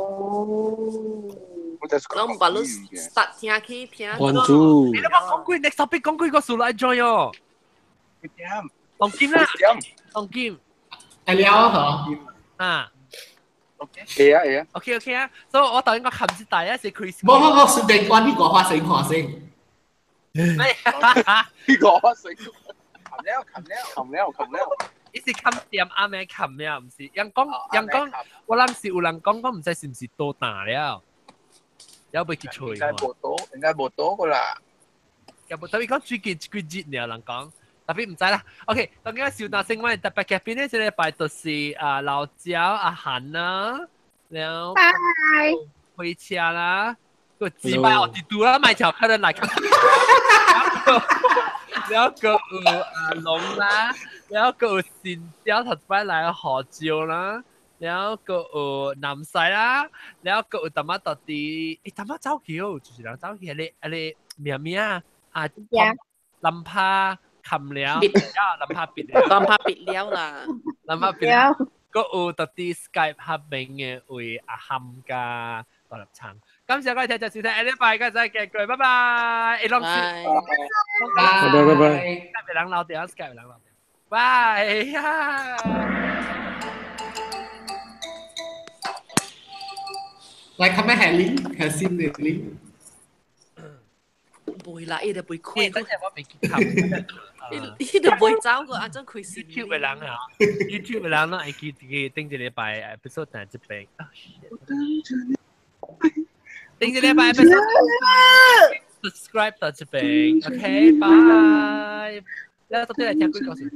我就是攏毋捌你 start 聽去聽。關注。你攏講幾 next topic 講幾個數來 join 哦。當金啦。當金。係了嗬。啊。會啊會啊。 OK OK 啊，所以我頭先講冚子大一是開。無無無，順便關呢個發生看先。呢個發生。冚了冚了冚了冚了。伊是冚店阿咩冚了，毋是。人講人講，我諗是有人講講，毋知是毋是多大了，有被去吹。應該無多，應該無多個啦。又無特別講最近幾熱爾人講，特別毋知啦。OK，當今小大聲，我特別嘉賓呢，這禮拜就是啊老焦阿韓啦，然後回車啦，個幾百哦，地圖啦，買條客人來看。然後個有阿龍啦，然後個有新椒頭擺來何椒啦，然後個有南西啦，然後個有淡仔到底，欸淡仔走去哦，就是人走去，啊你咩咩啊？啊，林帕冚了，林帕別了，林帕別了啦，林帕別了，個有到底 Skype 合名嘅為阿含加獨立撐。感謝各位聽眾收聽，下禮拜再見，各位拜拜。拜拜拜拜拜。Skype 人老掉，Skype 人老掉，拜呀。來，看咩係 link，係新的 link。袂啦，伊就袂開。等陣我未去看。伊就袂走過，按怎開心？YouTube 嘅人啊，YouTube 嘅人攏會記記頂一禮拜 episode 等這邊。頂一禮拜 episode subscribe 到這邊，OK，拜。你到底來聽鬼故事？